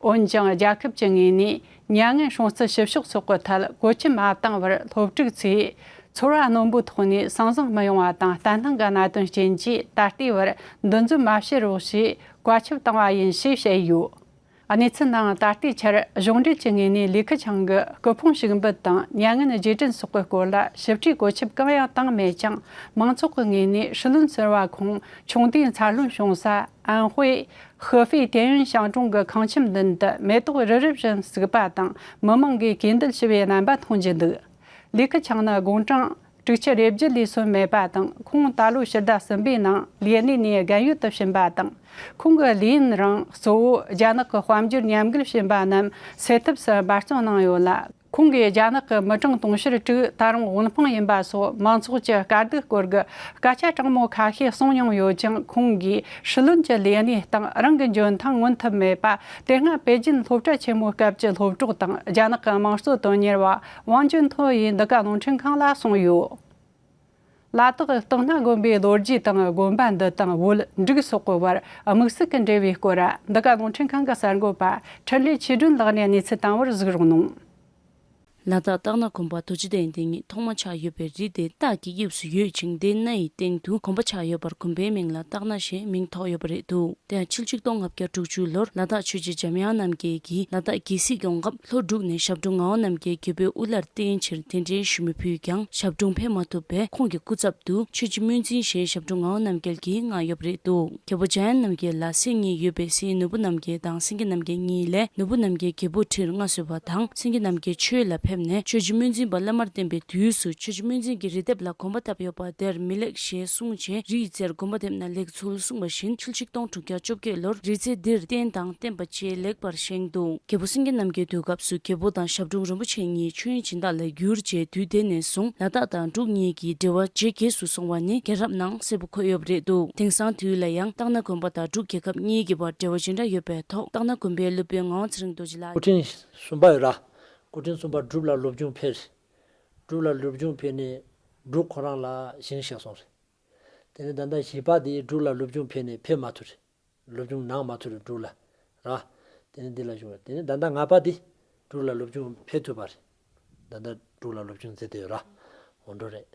འོན་ཀྱང་རྒྱལ་ཁབ་ཀྱི་ངོས་ནས་མྱ་ངན་སྲུང་བརྩི་ཞུ་ཕྱོགས་སོགས་ཀྱི་ཐད་གོ་ཁྲིད་མ་བཏང་བར་སློབ་ཕྲུག་ཚོས་ཚོར་བ་རྣོན་པོའི་ཐོག་ནས་སང་ཟིང་མི་ཡོང་བ་དང་བརྟན་ལྷིང་གི་གནད་དོན་རྐྱེན་གྱིས་ད་ལྟའི་བར་འདུ་འཛོམས་མ་བྱེད་རོགས་ཞེས་བཀའ་ཁྱབ་བཏང་བ་ཡིན་ཞེས་བཤད་ཡོད། གནས་ཚུལ་ནང་ད་ལྟའི་ཆར་གཞུང་འབྲེལ་གྱི་ངོས་ནས་ལི་ཁི་ཆང་གི་སྐུ་ཕུང་ཞུགས་འབུལ་དང་མྱ་ངན་རྗེས་དྲན་སོགས་ཀྱི་སྐོར་ལ་ཞིབ་ཕྲའི་གོ་ཁྱབ་གང་ཡང་བཏང་མེད་ཀྱང་། མང་ཚོགས་ཀྱི་ངོས་ནས་ཧྲི་ལུན་ཟེར་བ་ཁོང་ཆུང་དུས་འཚར་ལོངས་བྱུང་ས་ཨན་ཧུའེ་ཧི་ཧྥེ་ཏན་ཡོན་ཞང་ཀྲུང་གི་ཁང་ཁྱིམ་མདུན་དུ་མེ་ཏོག་རི་རབ་བཞིན་བརྩིགས་པ་དང་མི་མང་གིས་གུས་འདུད་ཞུ་བའི་རྣམ་པ་མཐོང་རྒྱུ་འདུག་ལི་ཁི་ཆང་ནི་དགུང་གྲངས་ དྲུག་ཅུ་རེ་བརྒྱད་ལས་སོན་མེད་པ་དང་། ཁོང་ད་ལོ་ཕྱི་ཟླ་གསུམ་པའི་ནང་ལས་གནས་ནས་རྒན་ཡོལ་དུ་ཕྱིན་པ་དང་། ཁོང་གི་ལས་ཡུན་རིང་གཙོ་བོ་རྒྱ་ནག་གི་དཔལ་འབྱོར་ཉམས་རྒུད་ཕྱིན་པ་རྣམས་སེལ་ཐབས་སུ་འབད་བརྩོན་གནང་ཡོད་ལ། ཁོང་གིས་རྒྱ་ནག་གི་མི་གྲངས་དུང་ཕྱུར་དྲུག་ད་རུང་དབུལ་ཕོངས་ཡིན་པ་སོགས་མང་ཚོགས་ཀྱི་དཀའ་སྡུག་སྐོར་གྱི་སྐད་ཆ་དྲང་མོ་ཁ་ཤས་གསུངས་མྱོང་ཡོད་ཅིང་། ཁོང་གིས་ཧྲི་ལོན་གྱི་ལས་གནས་སྟེང་རང་གི་འཇོན་ཐང་མངོན་ཐུབ་མེད་པ། དེ་སྔ་པེ་ཅིན་སློབ་གྲྭ་ཆེན་མོའི་སྐབས་ཀྱི་སློབ་གྲོགས་དང་རྒྱ་ནག་གི་དམངས་གཙོ་དོན་གཉེར་བ་ཝང་ཅུན་ཐོ་ཡིས་འདི་ག་རླུང་འཕྲིན་ཁང་ལ་གསུངས་ཡོད། ལ་དྭགས་སྟག་སྣ་དགོན་པའི་ལོ་རྒྱུས་དང་། དགོན་པ་འདི་དང་བོད་འབྲུག་སོག་གི་བར་དམིགས་བསལ་གྱི་འབྲེལ་བའི་སྐོར། འདི་ག་རླུང་འཕྲིན་ཁང་གི་གསར་འགོད་པ་འཕྲིན་ལས་ཆོས་སྒྲོན་ལགས་ནས་གནས་ཚུལ་དང་པོར་གཟིགས་རོགས་གནང་། ལ་དྭགས་སྟག་སྣ་དགོན་པ་རྡོ་རྗེ་གདན་དེ་ཉིད་ཐོག་མ་ཆགས་ཡོད་པའི་རི་དེ་སྟག་གི་དབྱིབས་སུ་ཡོད་ཅིང་། དེ་སྣ་ཡི་སྟེང་དུ་དགོན་པ་ཆགས་ཡོད་པར་དགོན་པའི་མིང་ལ་སྟག་སྣ་ཞེས་མིང་ཐོགས་ཡོད་པ་རེད་འདུག་དེ་ཡང་ཕྱི་ལོ་ཆིག་སྟོང་ལྔ་བརྒྱ་དྲུག་ཅུ་ལོར་ལ་དྭགས་ཆོས་རྗེ་འཇམ་དབྱངས་རྣམ་རྒྱལ་གྱིས་ལ་དྭགས་རྒྱལ་སྲིད་སྐྱོང་སྐབས། ལྷོ་འབྲུག་ནས་ཞབས་དྲུང་ངག་དབང་རྣམ་རྒྱལ་རྒྱལ་པོའི་དབུ་བླར་བསྟེན་ཕྱིར་གདན་འདྲེན་ཞུ་མི་ཕུལ་ཀྱང་། ཞབས་དྲུང་ཕེབས་མ་ཐུབ་པས། ཁོང་གི་སྐུ་ཚབ་ཏུ་ཆོས་རྗེ་སྨོན་འཛིན་ཞེས་ཞབས་དྲུང་ངག་དབང་རྣམ་རྒྱལ་གྱིས་མངགས་ཡོད་པ་རེད་འདུག་རྒྱལ་པོ་འཇམ་དབྱངས་རྣམ་རྒྱལ་ལ་སྲས་གཉིས་ཡོད་པའི་སྲས་ནོར་བུ་རྣམ་རྒྱལ་དང་སེང་གེ་རྣམ་རྒྱལ་གཉིས་ལས། ནོར་བུ་རྣམ་རྒྱལ་རྒྱལ་པོ་ཁྲིར་མངའ་གསོལ་བ་དང་། སེང་གེ་རྣམ་རྒྱལ་ཆོས་ལ་ཕེབས་ནས་ཆོས་རྗེ་སྨོན་འཛིན་པ་བླ་མར་བསྟེན་པའི་དུས་སུ། ཆོས་རྗེ་སྨོན་འཛིན་གྱིས་རི་ལྡེབས་ལ་དགོན་པ་བཏབ་ཡོད་པ་དེར་མི་ལེགས་ཞེས་གསུངས་རྗེས། རིའི་རྩེར་དགོན་པ་འདེབས་ན་ལེགས་ཚུལ་གསུངས་པ་བཞིན། ཕྱི་ལོ་ཆིག་སྟོང་དྲུག་བརྒྱ་བཅོ་བརྒྱད་ལོར་རི་རྩེ་འདིར་རྟེན་དང་བརྟེན་པ་བཅས་ལེགས་པར་བཞེངས་འདུག་རྒྱལ་པོ་སེང་གེ་རྣམ་རྒྱལ་དུས་སྐབས་སུ་རྒྱལ་པོ་དང་ཞབས་དྲུང་རིན་པོ་ཆེ་གཉིས་མཆོད་ཡོན་སྦྱིན་བདག་ལ་གྱུར་རྗེས། དུས་དེ་ནས་བཟུང་ལ་དྭགས་དང་འབྲུག་གཉིས་ཀྱི་འབྲེལ་བ་ཇེ་རྒྱས་སུ་སོང་བ་ནི་རྒྱལ་རབས་ནང་གསལ་པོ་འཁོད་ཡོད་པ་རེད་འདུག་དེང་སང་དུས་ལ་ཡང་སྟག་སྣ་དགོན་པ་དང་འབྲུག་རྒྱལ་ཁབ་གཉིས་ཀྱི་བར་འབྲེལ་བ་ཇི་འདྲ་ཡོད་པའི་ཐོག་སྟག་སྣ་དགོན་པའི་སློབ་དཔོན་ངག་དབང་ཚེ་རིང་རྡོ་རྗེ་ལགས། སྐུ་ཕྲེང་གསུམ་པ་ཡོད་ར། སྐུ་ཕྲེང་གསུམ་པ་འབྲུག་ལ་སློབ་སྦྱོང་ཕེབས། འབྲུག་ལ་སློབ་སྦྱོང་ཕེབས་ནས་འབྲུག་ཁོ་རང་ལ་ཞིང་གཤེགས་སོང་རེད། དེ་ནས་ད་ལྟ་བཞི་པ་དེ་འབྲུག་ལ་སློབ་སྦྱོང་ཕེབས་ནས་ཕེབས་མ་ཐུབ་རེད། སློབ་སྦྱོང་གནང་མ་ཐུབ་རེད་འབྲུག་ལ། ར། དེ་ནས་འདི་ལ་བཞུགས་རེད། དེ་ནས་ད་ལྟ་ལྔ་པ་དེ་འབྲུག་ལ་སློབ་སྦྱོང་ཕེབས་ཐུབ་པ་རེད། ད་ལྟ་འབྲུག་ལ་སློབ་སྦྱོང་མཛད་བསྡད་ཡོད་ར། འོ་འགྲོ་རེད།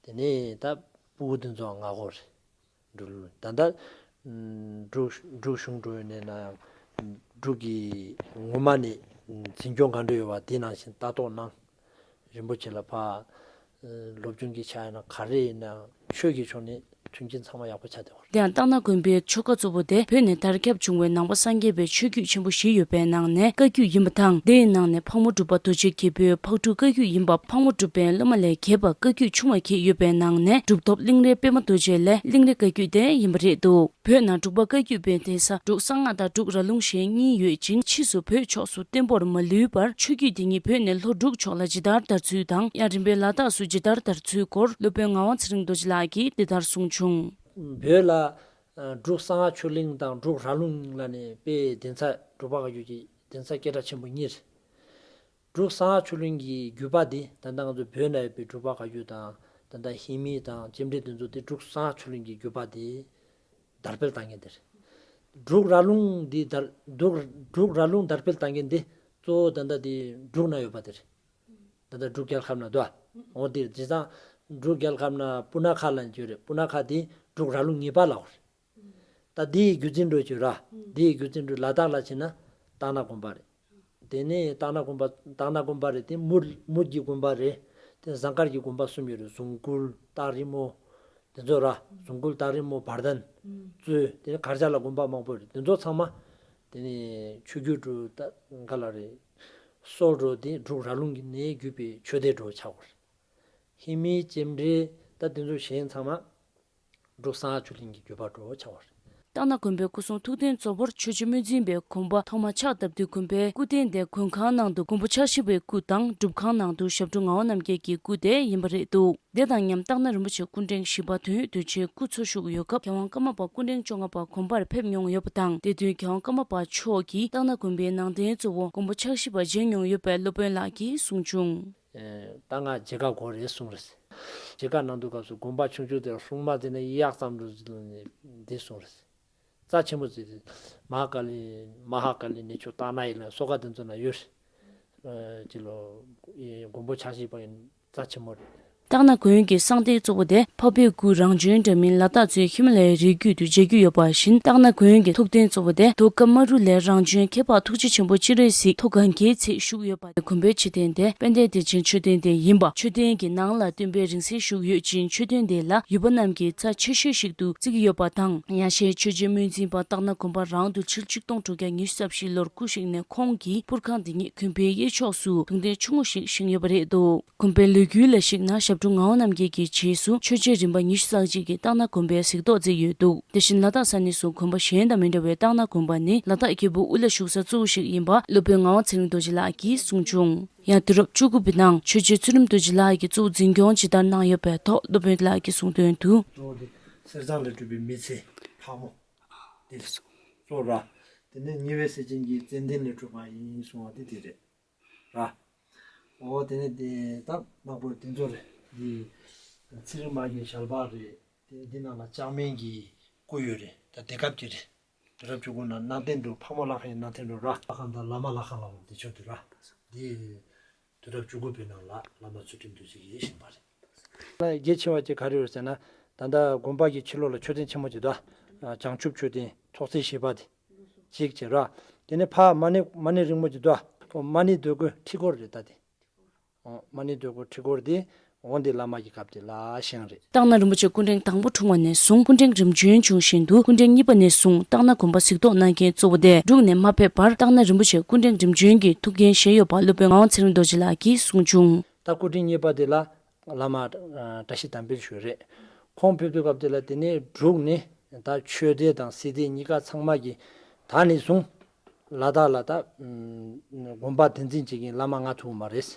དེ་ནས་ད་སྤུ་གུ་དེ་ཚོའང་ང་གོ་རེད། འབྲུག་ལ་ད་ལྟ་འབྲུག་འབྲུག་གཞུང་འགྲོ་ཡོད་ནས་ན་ཡང་འབྲུག་གི་ངོ་མ་ནས་འཛིན་སྐྱོང་ག་འདྲ་ཡོད་པ་དེ་ནང་བཞིན་ལྟ་རྟོག་གནང་། རིན་པོ་ཆེ་ལ་ཕར་སློབ་སྦྱོང་གི་ཆ་ཡིན་ན་ག་རེ་ཡིན་ན་ཆོས་ཀྱི་ཕྱོགས་ནས་མཐུན་རྐྱེན་ཚང་མ་ཡག་པོ་ཆགས་བསྡད་ཡོད་རེད། དེ་ཡང་སྟག་སྣ་དགོན་པའི་ཆོ་ག་གཙོ་བོ་དེ་བོད་ནས་དར་ཁྱབ་བྱུང་བའི་ནང་པ་སངས་རྒྱས་པའི་ཆོས་བརྒྱུད་ཆེན་པོ་བཞི་ཡོད་པའི་ནང་ནས་བཀའ་བརྒྱུད་ཡིན་པ་དང་། དེའི་ནང་ནས་ཕག་མོ་གྲུ་པ་རྡོ་རྗེ་རྒྱལ་པོའི་ཕག་གྲུ་བཀའ་བརྒྱུད་ཡིན་པ། ཕག་མོ་གྲུ་པའི་སློབ་མ་ལས་གྱེས་པ་བཀའ་བརྒྱུད་ཆུང་བ་བརྒྱད་ཡོད་པའི་ནང་ནས་གྲུབ་ཐོབ་གླིང་རས་པད་མ་རྡོ་རྗེ་ལས་གླིང་རས་བཀའ་བརྒྱུད་དེ་ཡིན་པ་རེད་འདུག་བོད་ནང་འབྲུག་པ་བཀའ་བརྒྱུད་པའི་གདན་ས་འབྲུག་གསང་སྔགས་དང་འབྲུག་ར་ལུང་ཞེས་གཉིས་ཡོད་ཅིང་། ཕྱིས་སུ་བོད་ཕྱོགས་སུ་བརྟན་པོར་མ་ལུས་པར་ཆོས་བརྒྱུད་དེ་ཉིད་བོད་ནས་ལྷོ་འབྲུག་ཕྱོགས་ལ་ཇི་ལྟར་དར་ཚུལ་དང་། ཡང་རིམ་པས་ལ་དྭགས་སུ་ཇི་ལྟར་དར་ཚུལ་སྐོར་སློབ་དཔོན་ངག་དབང་ཚེ་རིང་རྡོ་རྗེ་ལགས་ཀྱིས་འདི་ལྟར་གསུངས་བྱུང་། བོད་ལ་འབྲུག་གསང་སྔགས་ཆོས་གླིང་དང་འབྲུག་ར་ལུང་ལ་ནི་དཔེ་གདན་ས་འབྲུག་པ་བཀའ་བརྒྱུད་ཀྱི་གདན་ས་སྐད་གྲགས་ཆེན་པོ་གཉིས་རེད། འབྲུག་གསང་སྔགས་ཆོས་གླིང་གི་བརྒྱུད་པ་འདི་ད་ལྟ་ང་ཚོ་བོད་ན་ཡོད་པའི་འབྲུག་པ་བཀའ་བརྒྱུད་དང་། ད་ལྟ་ཧེ་མི་དང་ལྕེ་འབྲེལ་དེ་ཚོ་དེ་འབྲུག་གསང་སྔགས་ཆོས་གླིང་གི་བརྒྱུད་པ་དེ་དར་སྤེལ་བཏང་མཁན་དེ་རེད། འབྲུག་ར་ལུང་འདི་དར་འབྲུག་འབྲུག་ར་ལུང་དར་སྤེལ་བཏང་མཁན་འདི་གཙོ་བོ་ད་ལྟ་དེ་འབྲུག་ན་ཡོད་པ་དེ་རེད། ད་ལྟ་འབྲུག་རྒྱལ་ཁབ་ན་འདུག་འོ་དེ་རེད། བྱས་ཙང་འབྲུག་རྒྱལ་ཁབ་ན་སྤུ་ན་ཁ་ལ་བརྗོད་རེད། སྤུ་ན་ཁ་དེ་འབྲུག་ར་ལུང་གཉིས་པ་ལ་འོ་རེད། ད་འདིའི་བརྒྱུད་འཛིན་འགྲོ་བྱོས་ར། འདིའི་བརྒྱུད་འཛིན་འགྲོ་ལ་དྭགས་ལ་ཕྱིན་ན་སྟག་སྣ་དགོན་པ་རེད། དེ་ནས་སྟག་སྣ་དགོན་པ་སྟག་སྣ་དགོན་པ་རེད། དེ་མུར་མུར་གྱི་དགོན་པ་རེད། དེ་ཟངས་དཀར་གྱི་དགོན་པ་གསུམ་ཡོད་རེད། གཟུངས་སྐུལ་སྟག་རི་མོ་དེ་ཚོ་ར། གཟུངས་སྐུལ་སྟག་རི་མོ་བར་ལྡན་གཙོས་དེ་ནས་གར་ཆག་ལ་དགོན་པ་མང་པོ་རེད། དེ་ཚོ་ཚང་མ་དེ་ནས་ཆོས་བརྒྱུད་འགྲོ་ད་ག་ལ་རེད། སོག་འགྲོ་དེ་འབྲུག་ར་ལུང་གི་ནས་བརྒྱུད་པའི་ཆོས་སྡེ་འགྲོ་ཆགས་པ་རེད། ཧེ་མི་ལྕེ་འབྲེལ་ད་དེ་ཚོ་གཞན་ཚང་མ་འབྲུག་གསང་སྔགས་ཆོས་གླིང་གི་བརྒྱུད་པ་འགྲོ་ཆགས་པ་རེད། སྟག་སྣ་དགོན་པའི་སྐུ་གསུང་ཐུགས་རྟེན་གཙོ་བོར་ཆོས་རྗེ་སྨོན་འཛིན་པའི་དགོན་པ་ཐོག་མ་ཕྱག་བཏབ་དུས་དགོན་པའི་སྐུ་རྟེན་དེ་མགོན་ཁང་ནང་དུ་མགོན་པོ་ཕྱག་བཞི་པའི་སྐུ་དང་། སྒྲུབ་ཁང་ནང་དུ་ཞབས་དྲུང་ངག་དབང་རྣམ་རྒྱལ་གྱི་སྐུ་དེ་ཡིན་པ་རེད་འདུག་དེ་དང་མཉམ་སྟག་སྣ་རིན་པོ་ཆེ་སྐུ་ཕྲེང་བཞི་པ་དོན་ཡོད་དོན་ཆེན་སྐུ་འཚོ་བཞུགས་ཡོད་སྐབས། རྒྱལ་དབང་ཀརྨ་པ་སྐུ་ཕྲེང་བཅོ་ལྔ་པ་དགོན་པར་ཕེབས་མྱོང་ཡོད་པ་དང་། དེ་དུས་རྒྱལ་དབང་ཀརྨ་པ་མཆོག་གིས་སྟག་སྣ་དགོན་པའི་ནང་རྟེན་གཙོ་བོ་མགོན་པོ་ཕྱག་བཞི་པ་མཇལ་མྱོང་ཡོད་པའི་སློབ་དཔོན་ལགས་ཀྱིས་གསུངས་བྱུང་། ད་ང་མཇལ་ཁ་དགོས་རེད་གསུངས་རེད། མཇལ་ཁ་གནང་དུས་སྐབས་སུ་དགོན་པ་ཆུང་ཆུང་དེར་སྲུང་མ་དེ་ནས་གཡག་ཙམ་འགྲོ་འདི་གསུངས་རེད། རྩ་ཆེན་པོ་ཟེར་ཏེ། མ་ཧཱ་ཀཱ་ལི་མ་ཧཱ་ཀཱ་ལི་གནས་མཆོག་སྟག་སྣ་ཡི་ལ་སོགས་ཀ་དེ་ཚོ་ན་ཡོད་རེད། ཅི་ལོ། མགོན་པོ་ཕྱག་བཞི་པ་ཡི་རྩ་ཆེན་པོ་རེད། སྟག་སྣ་དགོན་གྱི་གསང་རྟེན་གཙོ་བོ་དེ་འཕགས་པའི་སྐུ་རང་བྱོན་འདྲ་མིན་ལ་དྭགས་གཙོས་ཧི་མ་ལ་ཡའི་རི་རྒྱུད་དུ་མཇལ་རྒྱུ་ཡོད་པ་བཞིན། སྟག་སྣ་དགོན་གྱི་ཐུགས་རྟེན་གཙོ་བོ་དེ་རྡོ་ཀ་མ་རུ་ལས་རང་བྱོན་ཁྱད་འཕགས་ཐུགས་རྗེ་ཆེན་པོ་སྤྱན་རས་གཟིགས་མཐོ་སྒང་གི་ཚད་བཞུགས་ཡོད་པ། དགོན་པའི་མཆོད་རྟེན་དེ་དཔལ་ལྡན་བདེ་ཆེན་མཆོད་རྟེན་དེ་ཡིན་པ། མཆོད་རྟེན་གྱི་ནང་ལ་སྟོན་པའི་རིང་བསྲེལ་བཞུགས་ཡོད་ཅིང་། མཆོད་རྟེན་དེ་ལ་ཡུལ་པ་རྣམས་ཀྱི་རྩ་ཆེ་ཤོས་ཤིག་ཏུ་བརྩི་གི་ཡོད་པ་དང་། ཡང་ཞེས་ཆོས་རྗེ་སྨོན་འཛིན་པ་སྟག་སྣ་དགོན་པ་རང་དུ་ཕྱི་ལོ་ཆིག་སྟོང་དྲུག་བརྒྱ་ཉི་ཤུ་རྩ་བཞི་ལོར་སྐུ་གཤེགས་ནས། ཁོང་གིས་པུར་ཁང་འདི་ཉིད་དགོན་པའི་གཡས་ཕྱོགས་སུ་གདུང་རྟེན་ཆུང་ངུ་ཞིག་བཞེངས་ཡོད་པ་རེད་འདུག་དགོན་པའི་ལོ་རྒྱུས་ལ་གཞིགས་ན། ཞབས་ འབྲུག་ངག་དབང་རྣམ་རྒྱལ་གྱི་རྗེས་སུ་ཆོས་རྗེ་རིམ་པ་ཉི་ཤུ་རྩ་གཅིག་གི་སྟག་སྣ་དགོན་པའི་གཟིགས་རྟོག་མཛད་ཡོད་འདུག་དེ་བཞིན་ལ་དྭགས་ས་གནས་སུ་དགོན་པ་གཞན་དང་མི་འདྲ་བའི་སྟག་སྣ་དགོན་པ་ནི་ལ་དྭགས་རྒྱལ་པོའི་དབུ་བླ་བཞུགས་ས་གཙོ་བོ་ཞིག་ཡིན་པ་སློབ་དཔོན་ངག་དབང་ཚེ་རིང་རྡོ་རྗེ་ལགས་ཀྱིས་གསུངས་བྱུང་། ཡང་དུས་རབས་བཅུ་དགུ་པའི་ནང་ཆོས་རྗེ་ཚུལ་ཁྲིམས་རྡོ་རྗེ་ལགས་ཀྱིས་གཙོ་བོ་འཛིན་སྐྱོང་ཇི་ལྟར་གནང་ཡོད་པའི་ཐོག་སློབ་དཔོན་ལགས་ཀྱིས་གསུངས་དོན་དུ། གཙོ་བོ་དེ་གསེར་ཟངས་ལས་གྲུབ་པའི་མི་ཚེ་ཕག་མོ་དེ་གཙོ་བོ་ར། དེ་ནས་ཉེ་བའི་སྲས་ཆེན་གྱི་ཙན་དན་ལས་གྲུབ་པ་ཡིན་གསུང་བ་དེ་དེ་རེད་ར། འོ་དེ་ནས་དེ་ད་དམག་དཔོན་དེ་ཚོ་རེད། འདི་ཚེ་རིང་མ་གི་ཞལ་འབག་རེད། དེ་འདི་ནང་ལ་ལྕང་མིན་གྱི་སྐུ་ཡོད་རེད། ད་དེ་སྐབས་ཀྱི་རེད། དུས་རབས་བཅུ་དགུ་ནང་གནང་བསྟན་འགྲོ་ཕག་མོ་ལྷ་ཁང་ཡི་གནང་བསྟན་འགྲོ་ར། ལྷ་ཁང་དང་བླ་མ་ལྷ་ཁང་ལ་འོང་དེ་ཆོག་དུས་ར། འདི་དུས་རབས་བཅུ་དགུ་པའི་ནང་ལ་བླ་མ་ཚུལ་ཁྲིམས་རྡོ་རྗེ་གིས་བཞེངས་པ་རེད། གལ་ཆེ་བ་ཅིག་ག་རེ་ཡོད་ཟེར་ན། ད་ལྟ་དགོན་པ་གི་ཕྱི་ལོགས་ལ་མཆོད་རྟེན་ཆེན་མོ་ཅིག་འདུག་བྱང་ཆུབ་མཆོད་རྟེན་ཚོགས་རྫས་བཞི་པ་དེ་གཅིག་བྱས་ར། དེ་ནས་ཕ་མ་ཎི་མ་ཎི་རིང་མོ་ཅིག་འདུག་མ་ཎི་འདོད་དགུའི་ཁྲི་སྐོར་རེད་ད་དེ། མ་ཎི་འདོད་དགུའི་ཁྲི་སྐོར་དེ་འོང་དེ་བླ་མ་གི་སྐབས་དེ་ལ་བཞེངས་རེད། སྟག་སྣ་རིན་པོ་ཆེ་སྐུ་ཕྲེང་དང་པོ་འཁྲུངས་པ་ནས་བཟུང་སྐུ་ཕྲེང་རིམ་བྱོན་བྱུང་བཞིན་དུ་སྐུ་ཕྲེང་གཉིས་པ་ནས་བཟུང་སྟག་སྣ་དགོན་པ་གཟིགས་རྟོག་གནང་མཁན་གཙོ་བོ་དེ་འབྲུག་ནས་མ་ཕེབས་བར་སྟག་སྣ་རིན་པོ་ཆེ་སྐུ་ཕྲེང་རིམ་བྱོན་གྱི་ཐུགས་འགན་བཞེས་ཡོད་པ་སློབ་དཔོན་ངག་དབང་ཚེ་རིང་རྡོ་རྗེ་ལགས་ཀྱིས་གསུངས་བྱུང་། ད་སྐུ་ཕྲེང་གཉིས་པ་དེ་ལ་བླ་མ་ཨ་བཀྲ་ཤིས་དམ་འཕེལ་ཞུ་རེད། ཁོང་ཕེབས་དུས་སྐབས་དེ་ལ་དེ་ནས་འབྲུག་ནས་ད་ཆོས་སྡེ་དང་སྲིད་སྡེ་གཉིས་ཀ་ཚང་མ་གི་ད་ནས་བཟུང་ལ་དྭགས་ལ་ད་ཨམ་དགོན་པ་དེ་འཛིན་བྱེད་མཁན་བླ་མ་མངའ་ཐུབ་མ་རེད།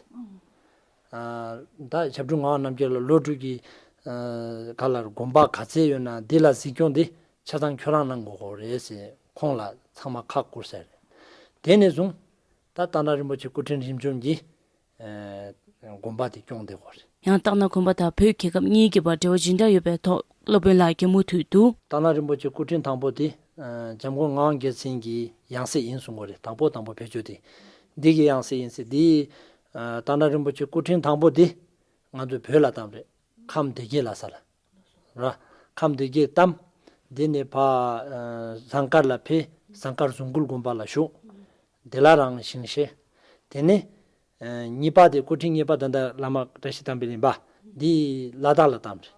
ཨ་ད་ཞབས་དྲུང་ངག་དབང་རྣམ་རྒྱལ་ལ་ལོ་དྲུག་གི་ཨ་ག་ལ་དགོན་པ་ག་ཚད་ཡོད་ན་འདི་ལ་གཟིགས་སྐྱོང་འདི་ཆ་ཚང་ཁྱོད་རང་གནང་དགོས་ཀྱི་རེད་ཟེར་ཁོང་ལ་ཚང་མ་ཁག་བསྐུར་ཟེར། དེ་ནས་བཟུང་ད་སྟག་སྣ་རིན་པོ་ཆེ་སྐུ་ཕྲེང་རིམ་བྱོན་གྱིས་ཨ་དགོན་པ་དེ་སྐྱོང་བསྡད་ཡོད་རེད། ཡང་སྟག་སྣ་དགོན་པ་དང་བོད་རྒྱལ་ཁབ་གཉིས་ཀྱི་བར་འབྲེལ་བ་ཇི་འདྲ་ཡོད་པའི་ཐོག་སློབ་དཔོན་ལགས་ཀྱིས་མུ་མཐུད་དུ། སྟག་སྣ་རིན་པོ་ཆེ་སྐུ་ཕྲེང་དང་པོ་དེ་ཨ་འཇམ་མགོན་ངག་དབང་རྒྱལ་མཚན་གྱི་ཡང་སྲིད་ཡིན་གསུང་གི་རེད། དང་པོ་དང་པོ་བེད་སྤྱོད་དེ་འདི་གི་ཡང་སྲིད་ཡིན་ཟེར། འདི་ཨ་སྟག་སྣ་རིན་པོ་ཆེ་སྐུ་ཕྲེང་དང་པོ་དེ་ང་ཚོ་བོད་ལ་བཏང་རེད། ཁམས་སྡེ་བརྒྱད་ལ་ས་ལ་ར། ཁམས་སྡེ་བརྒྱད་བཏང་། འདི་ནས་ཕ་ཨ་ཟངས་དཀར་ལ་ཕེབས། ཟངས་དཀར་གཟུངས་སྐུ་དགོན་པ་ལ་བཞུགས། དེ་ལ་རང་ཞིང་གཤེགས། དེ་ནས་ཨ་གཉིས་པ་དེ་སྐུ་ཕྲེང་གཉིས་པ་ད་ལྟ་བླ་མ་བཀྲ་ཤིས་དམ་པའི་གླིང་པ་འདི་ལ་དྭགས་ལ་བཏང་རེད།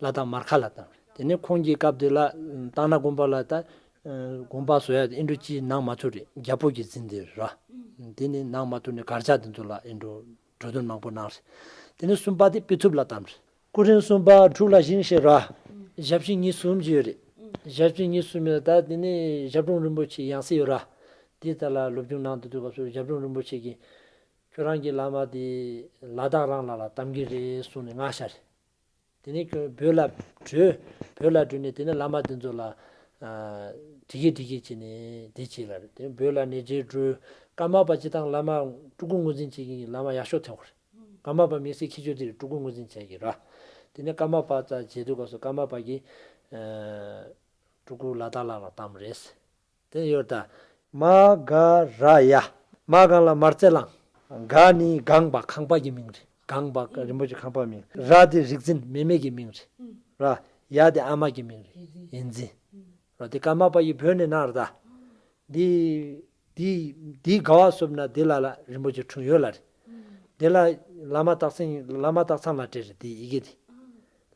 ལ་དྭགས་མར་ཁ་ལ་བཏང་རེད། དེ་ནས་ཁོང་གི་སྐབས་དེ་ལ་སྟག་སྣ་དགོན་པ་ལ་ད་ཨ་དགོན་པ་བཟོ་ཡ་དེ་ཨེ་འགྲོ་ཅིག་གནང་མ་ཐུབ་རེད། རྒྱལ་པོ་གིས་འཛིན་བསྡད་ར། དེ་ནས་གནང་མ་ཐུབ་ནས་གར་ཆག་དེ་ཚོ་ལ་ཨེ་འགྲོ་འགྲོ་དོན་མང་པོ་གནང་རེད། དེ་ནས་གསུམ་པ་དེ་དཔེ་ཐུབ་ལ་བཏང་རེད། སྐུ་ཕྲེང་གསུམ་པ་འབྲུག་ལ་བཞེངས་ཤིང་ར། ཞབས་ཕྱི་གཉིས་གསུམ་ཅིག་ཡོད་རེད། ཞབས་ཕྱི་གཉིས་གསུམ་ཡོད། ད་དེ་ནས་ཞབས་དྲུང་རིན་པོ་ཆེའི་ཡང་སྲིད་ཡོད་ར། དེ་ལྟ་ལ་སློབ་སྦྱོང་གནང་དུས་དུས་སྐབས་སུ་ཞབས་དྲུང་རིན་པོ་ཆེ་གིས་ཁྱོད་རང་གི་བླ་མ་དེ་ལ་དྭགས་རང་ལ་ལ་གཏམ་གྱི་རེད་གསུངས་ནས་མངགས་བཞག་རེད། དེ་ནས་ཁྱོད་བོད་ལ་བྲོས། བོད་ལ་བྲོས་ནས་དེ་ནས་བླ་མ་དེ་ཚོ་ལ་ཨ་དྲི་གི་དྲི་གི་བྱས་ནས་དེ་བྱས་ལ་རེད། དེ་བོད་ལ་གནས་མཇལ་འགྲོ། ཀརྨ་པ་སྤྱིར་བཏང་བླ་མ་སྤྲུལ་སྐུ་ངོས་འཛིན་བྱེད་མཁན་གྱི་བླ་མ་ཡག་ཤོས་ཐོན་པ་རེད། ཀརྨ་པ་དམིགས་བསལ་ཁྱད་ཆོས་དེ་རེད། སྤྲུལ་སྐུ་ངོས་འཛིན་བྱེད་ཀྱི་ར། དེ་ནས་ཀརྨ་པ་རྩ་མཇལ་དུས་སྐབས་སུ་ཀརྨ་པ་གིས་ཨ་སྤྲུལ་སྐུ་ལ་དྭགས་ལ་ལ་བཏང་བ་རེད། དེ་ཡོད་ད། མ་ག་ར་ཡ། མ་གང་ལ་མར་རྩེ་གླང་། ག་ནི་གངས་པ་ཁང་པ་གི་མིང་རེད། གངས་པ་རིན་པོ་ཆེ་ཁང་པ་མིང་། ར་དེ་རིག་འཛིན་མེ་མེ་གི་མིང་རེད་ར། ཡ་དེ་ཨ་མ་གི་མིང་རེད། ཡིན་འཛིན། ར་དེ་ཀརྨ་པ་ཡི་བོད་ནས་གནང་ར་ད། འདི་འདི་འདི་ག་བ་སོབ་ན་དེ་ལ་ལ་རིན་པོ་ཆེ་འཁྲུངས་ཡོད་ལ་རེད། དེ་ལ་བླ་མ་སྟག་ཚང་བླ་མ་སྟག་ཚང་ལ་སྤྲད་རེད། དེ་ཡི་གེ་དེ་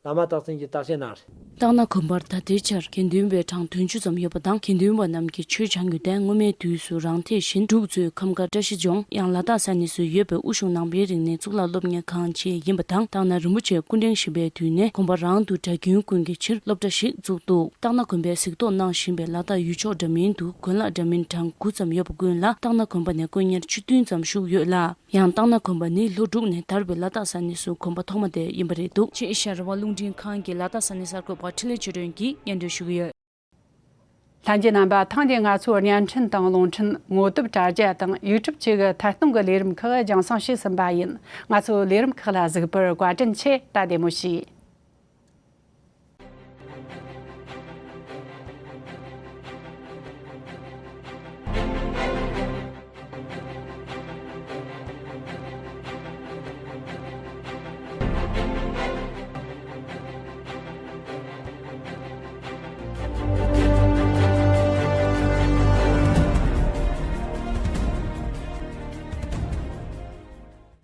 བླ་མ་སྟག་ཚང་གིས་བརྟག་དཔྱད་གནང་རེད། སྟག་སྣ་དགོན་པར་ད་ལྟའི་ཆར་དགེ་འདུན་པའི་གྲངས་བདུན་ཅུ་ཙམ་ཡོད་པ་དང་། དགེ་འདུན་པ་རྣམས་ཀྱིས་ཆོས་སྦྱང་རྒྱུ་དེ་སྔོན་མའི་དུས་སུ་རང་འཐད་བཞིན་འབྲུག་གཙོས་ཁམས་དཀར་བཀྲ་ཤིས་ལྗོངས། ཡང་ལ་དྭགས་ས་གནས་སུ་ཡོད་པའི་དབུས་གཞུང་ནང་པའི་རིག་གནས་གཙུག་ལག་སློབ་གཉེར་ཁང་བཅས་ཡིན་པ་དང་། སྟག་སྣ་རིན་པོ་ཆེ་སྐུ་ཕྲེང་བཞི་པའི་དུས་ནས་དགོན་པ་རང་དུ་གྲྭ་རྒྱུན་ཀུན་གྱི་ཕྱིར་སློབ་གྲྭ་ཞིག་བཙུགས་འདུག་སྟག་སྣ་དགོན་པའི་གཟིགས་རྟོག་གནང་བཞིན་པའི་ལ་དྭགས་ཡུལ་ཕྱོགས་འདྲ་མིན་དུ་དགོན་ལག་འདྲ་མིན་གྲངས་དགུ་ཙམ་ཡོད་པ་ཀུན་ལ་སྟག་སྣ་དགོན་པ་ནས་དཀོན་གཉེར་བཅུ་བདུན་ཙམ་བཞུགས་ཡོད་ལ། ཡང་སྟག་སྣ་དགོན་པ་ནི་ལྷོ་འབྲུག་ནས་དར་བའི་ལ་དྭགས་ས་གནས་སུ་དགོན་པ་ཐོག་མ་དེ་ཡིན་པ་རེད་འདུག་ཅེས་ཨེ་ཤ་ཡ་རང་དབང་རླུང་འཕྲིན་ཁང་གི་ལ་དྭགས་ས་གནས་གསར་འགོད་པ་འཕྲིན་ལས་ཆོས་སྒྲོན་གྱིས་སྙན་སྒྲོན་ཞུ་གི་ཡོད། ལྷན་རྒྱས་རྣམ་པ། ཐེངས་འདིའི་ང་ཚོའི་བརྙན་འཕྲིན་དང་རླུང་འཕྲིན་ངོ་དེབ་དྲ་རྒྱ་དང་ཡུ་ཊུབ་བཅས་ཀྱི་ཐད་གཏོང་གི་ལས་རིམ་ཁག་རྒྱང་སྲིང་བྱས་ཟིན་པ་ཡིན། ང་ཚོའི་ལས་རིམ་ཁག་ལ་གཟིགས་པར་བཀའ་དྲིན་ཆེ། ད་བདེ་མོ་བྱོས།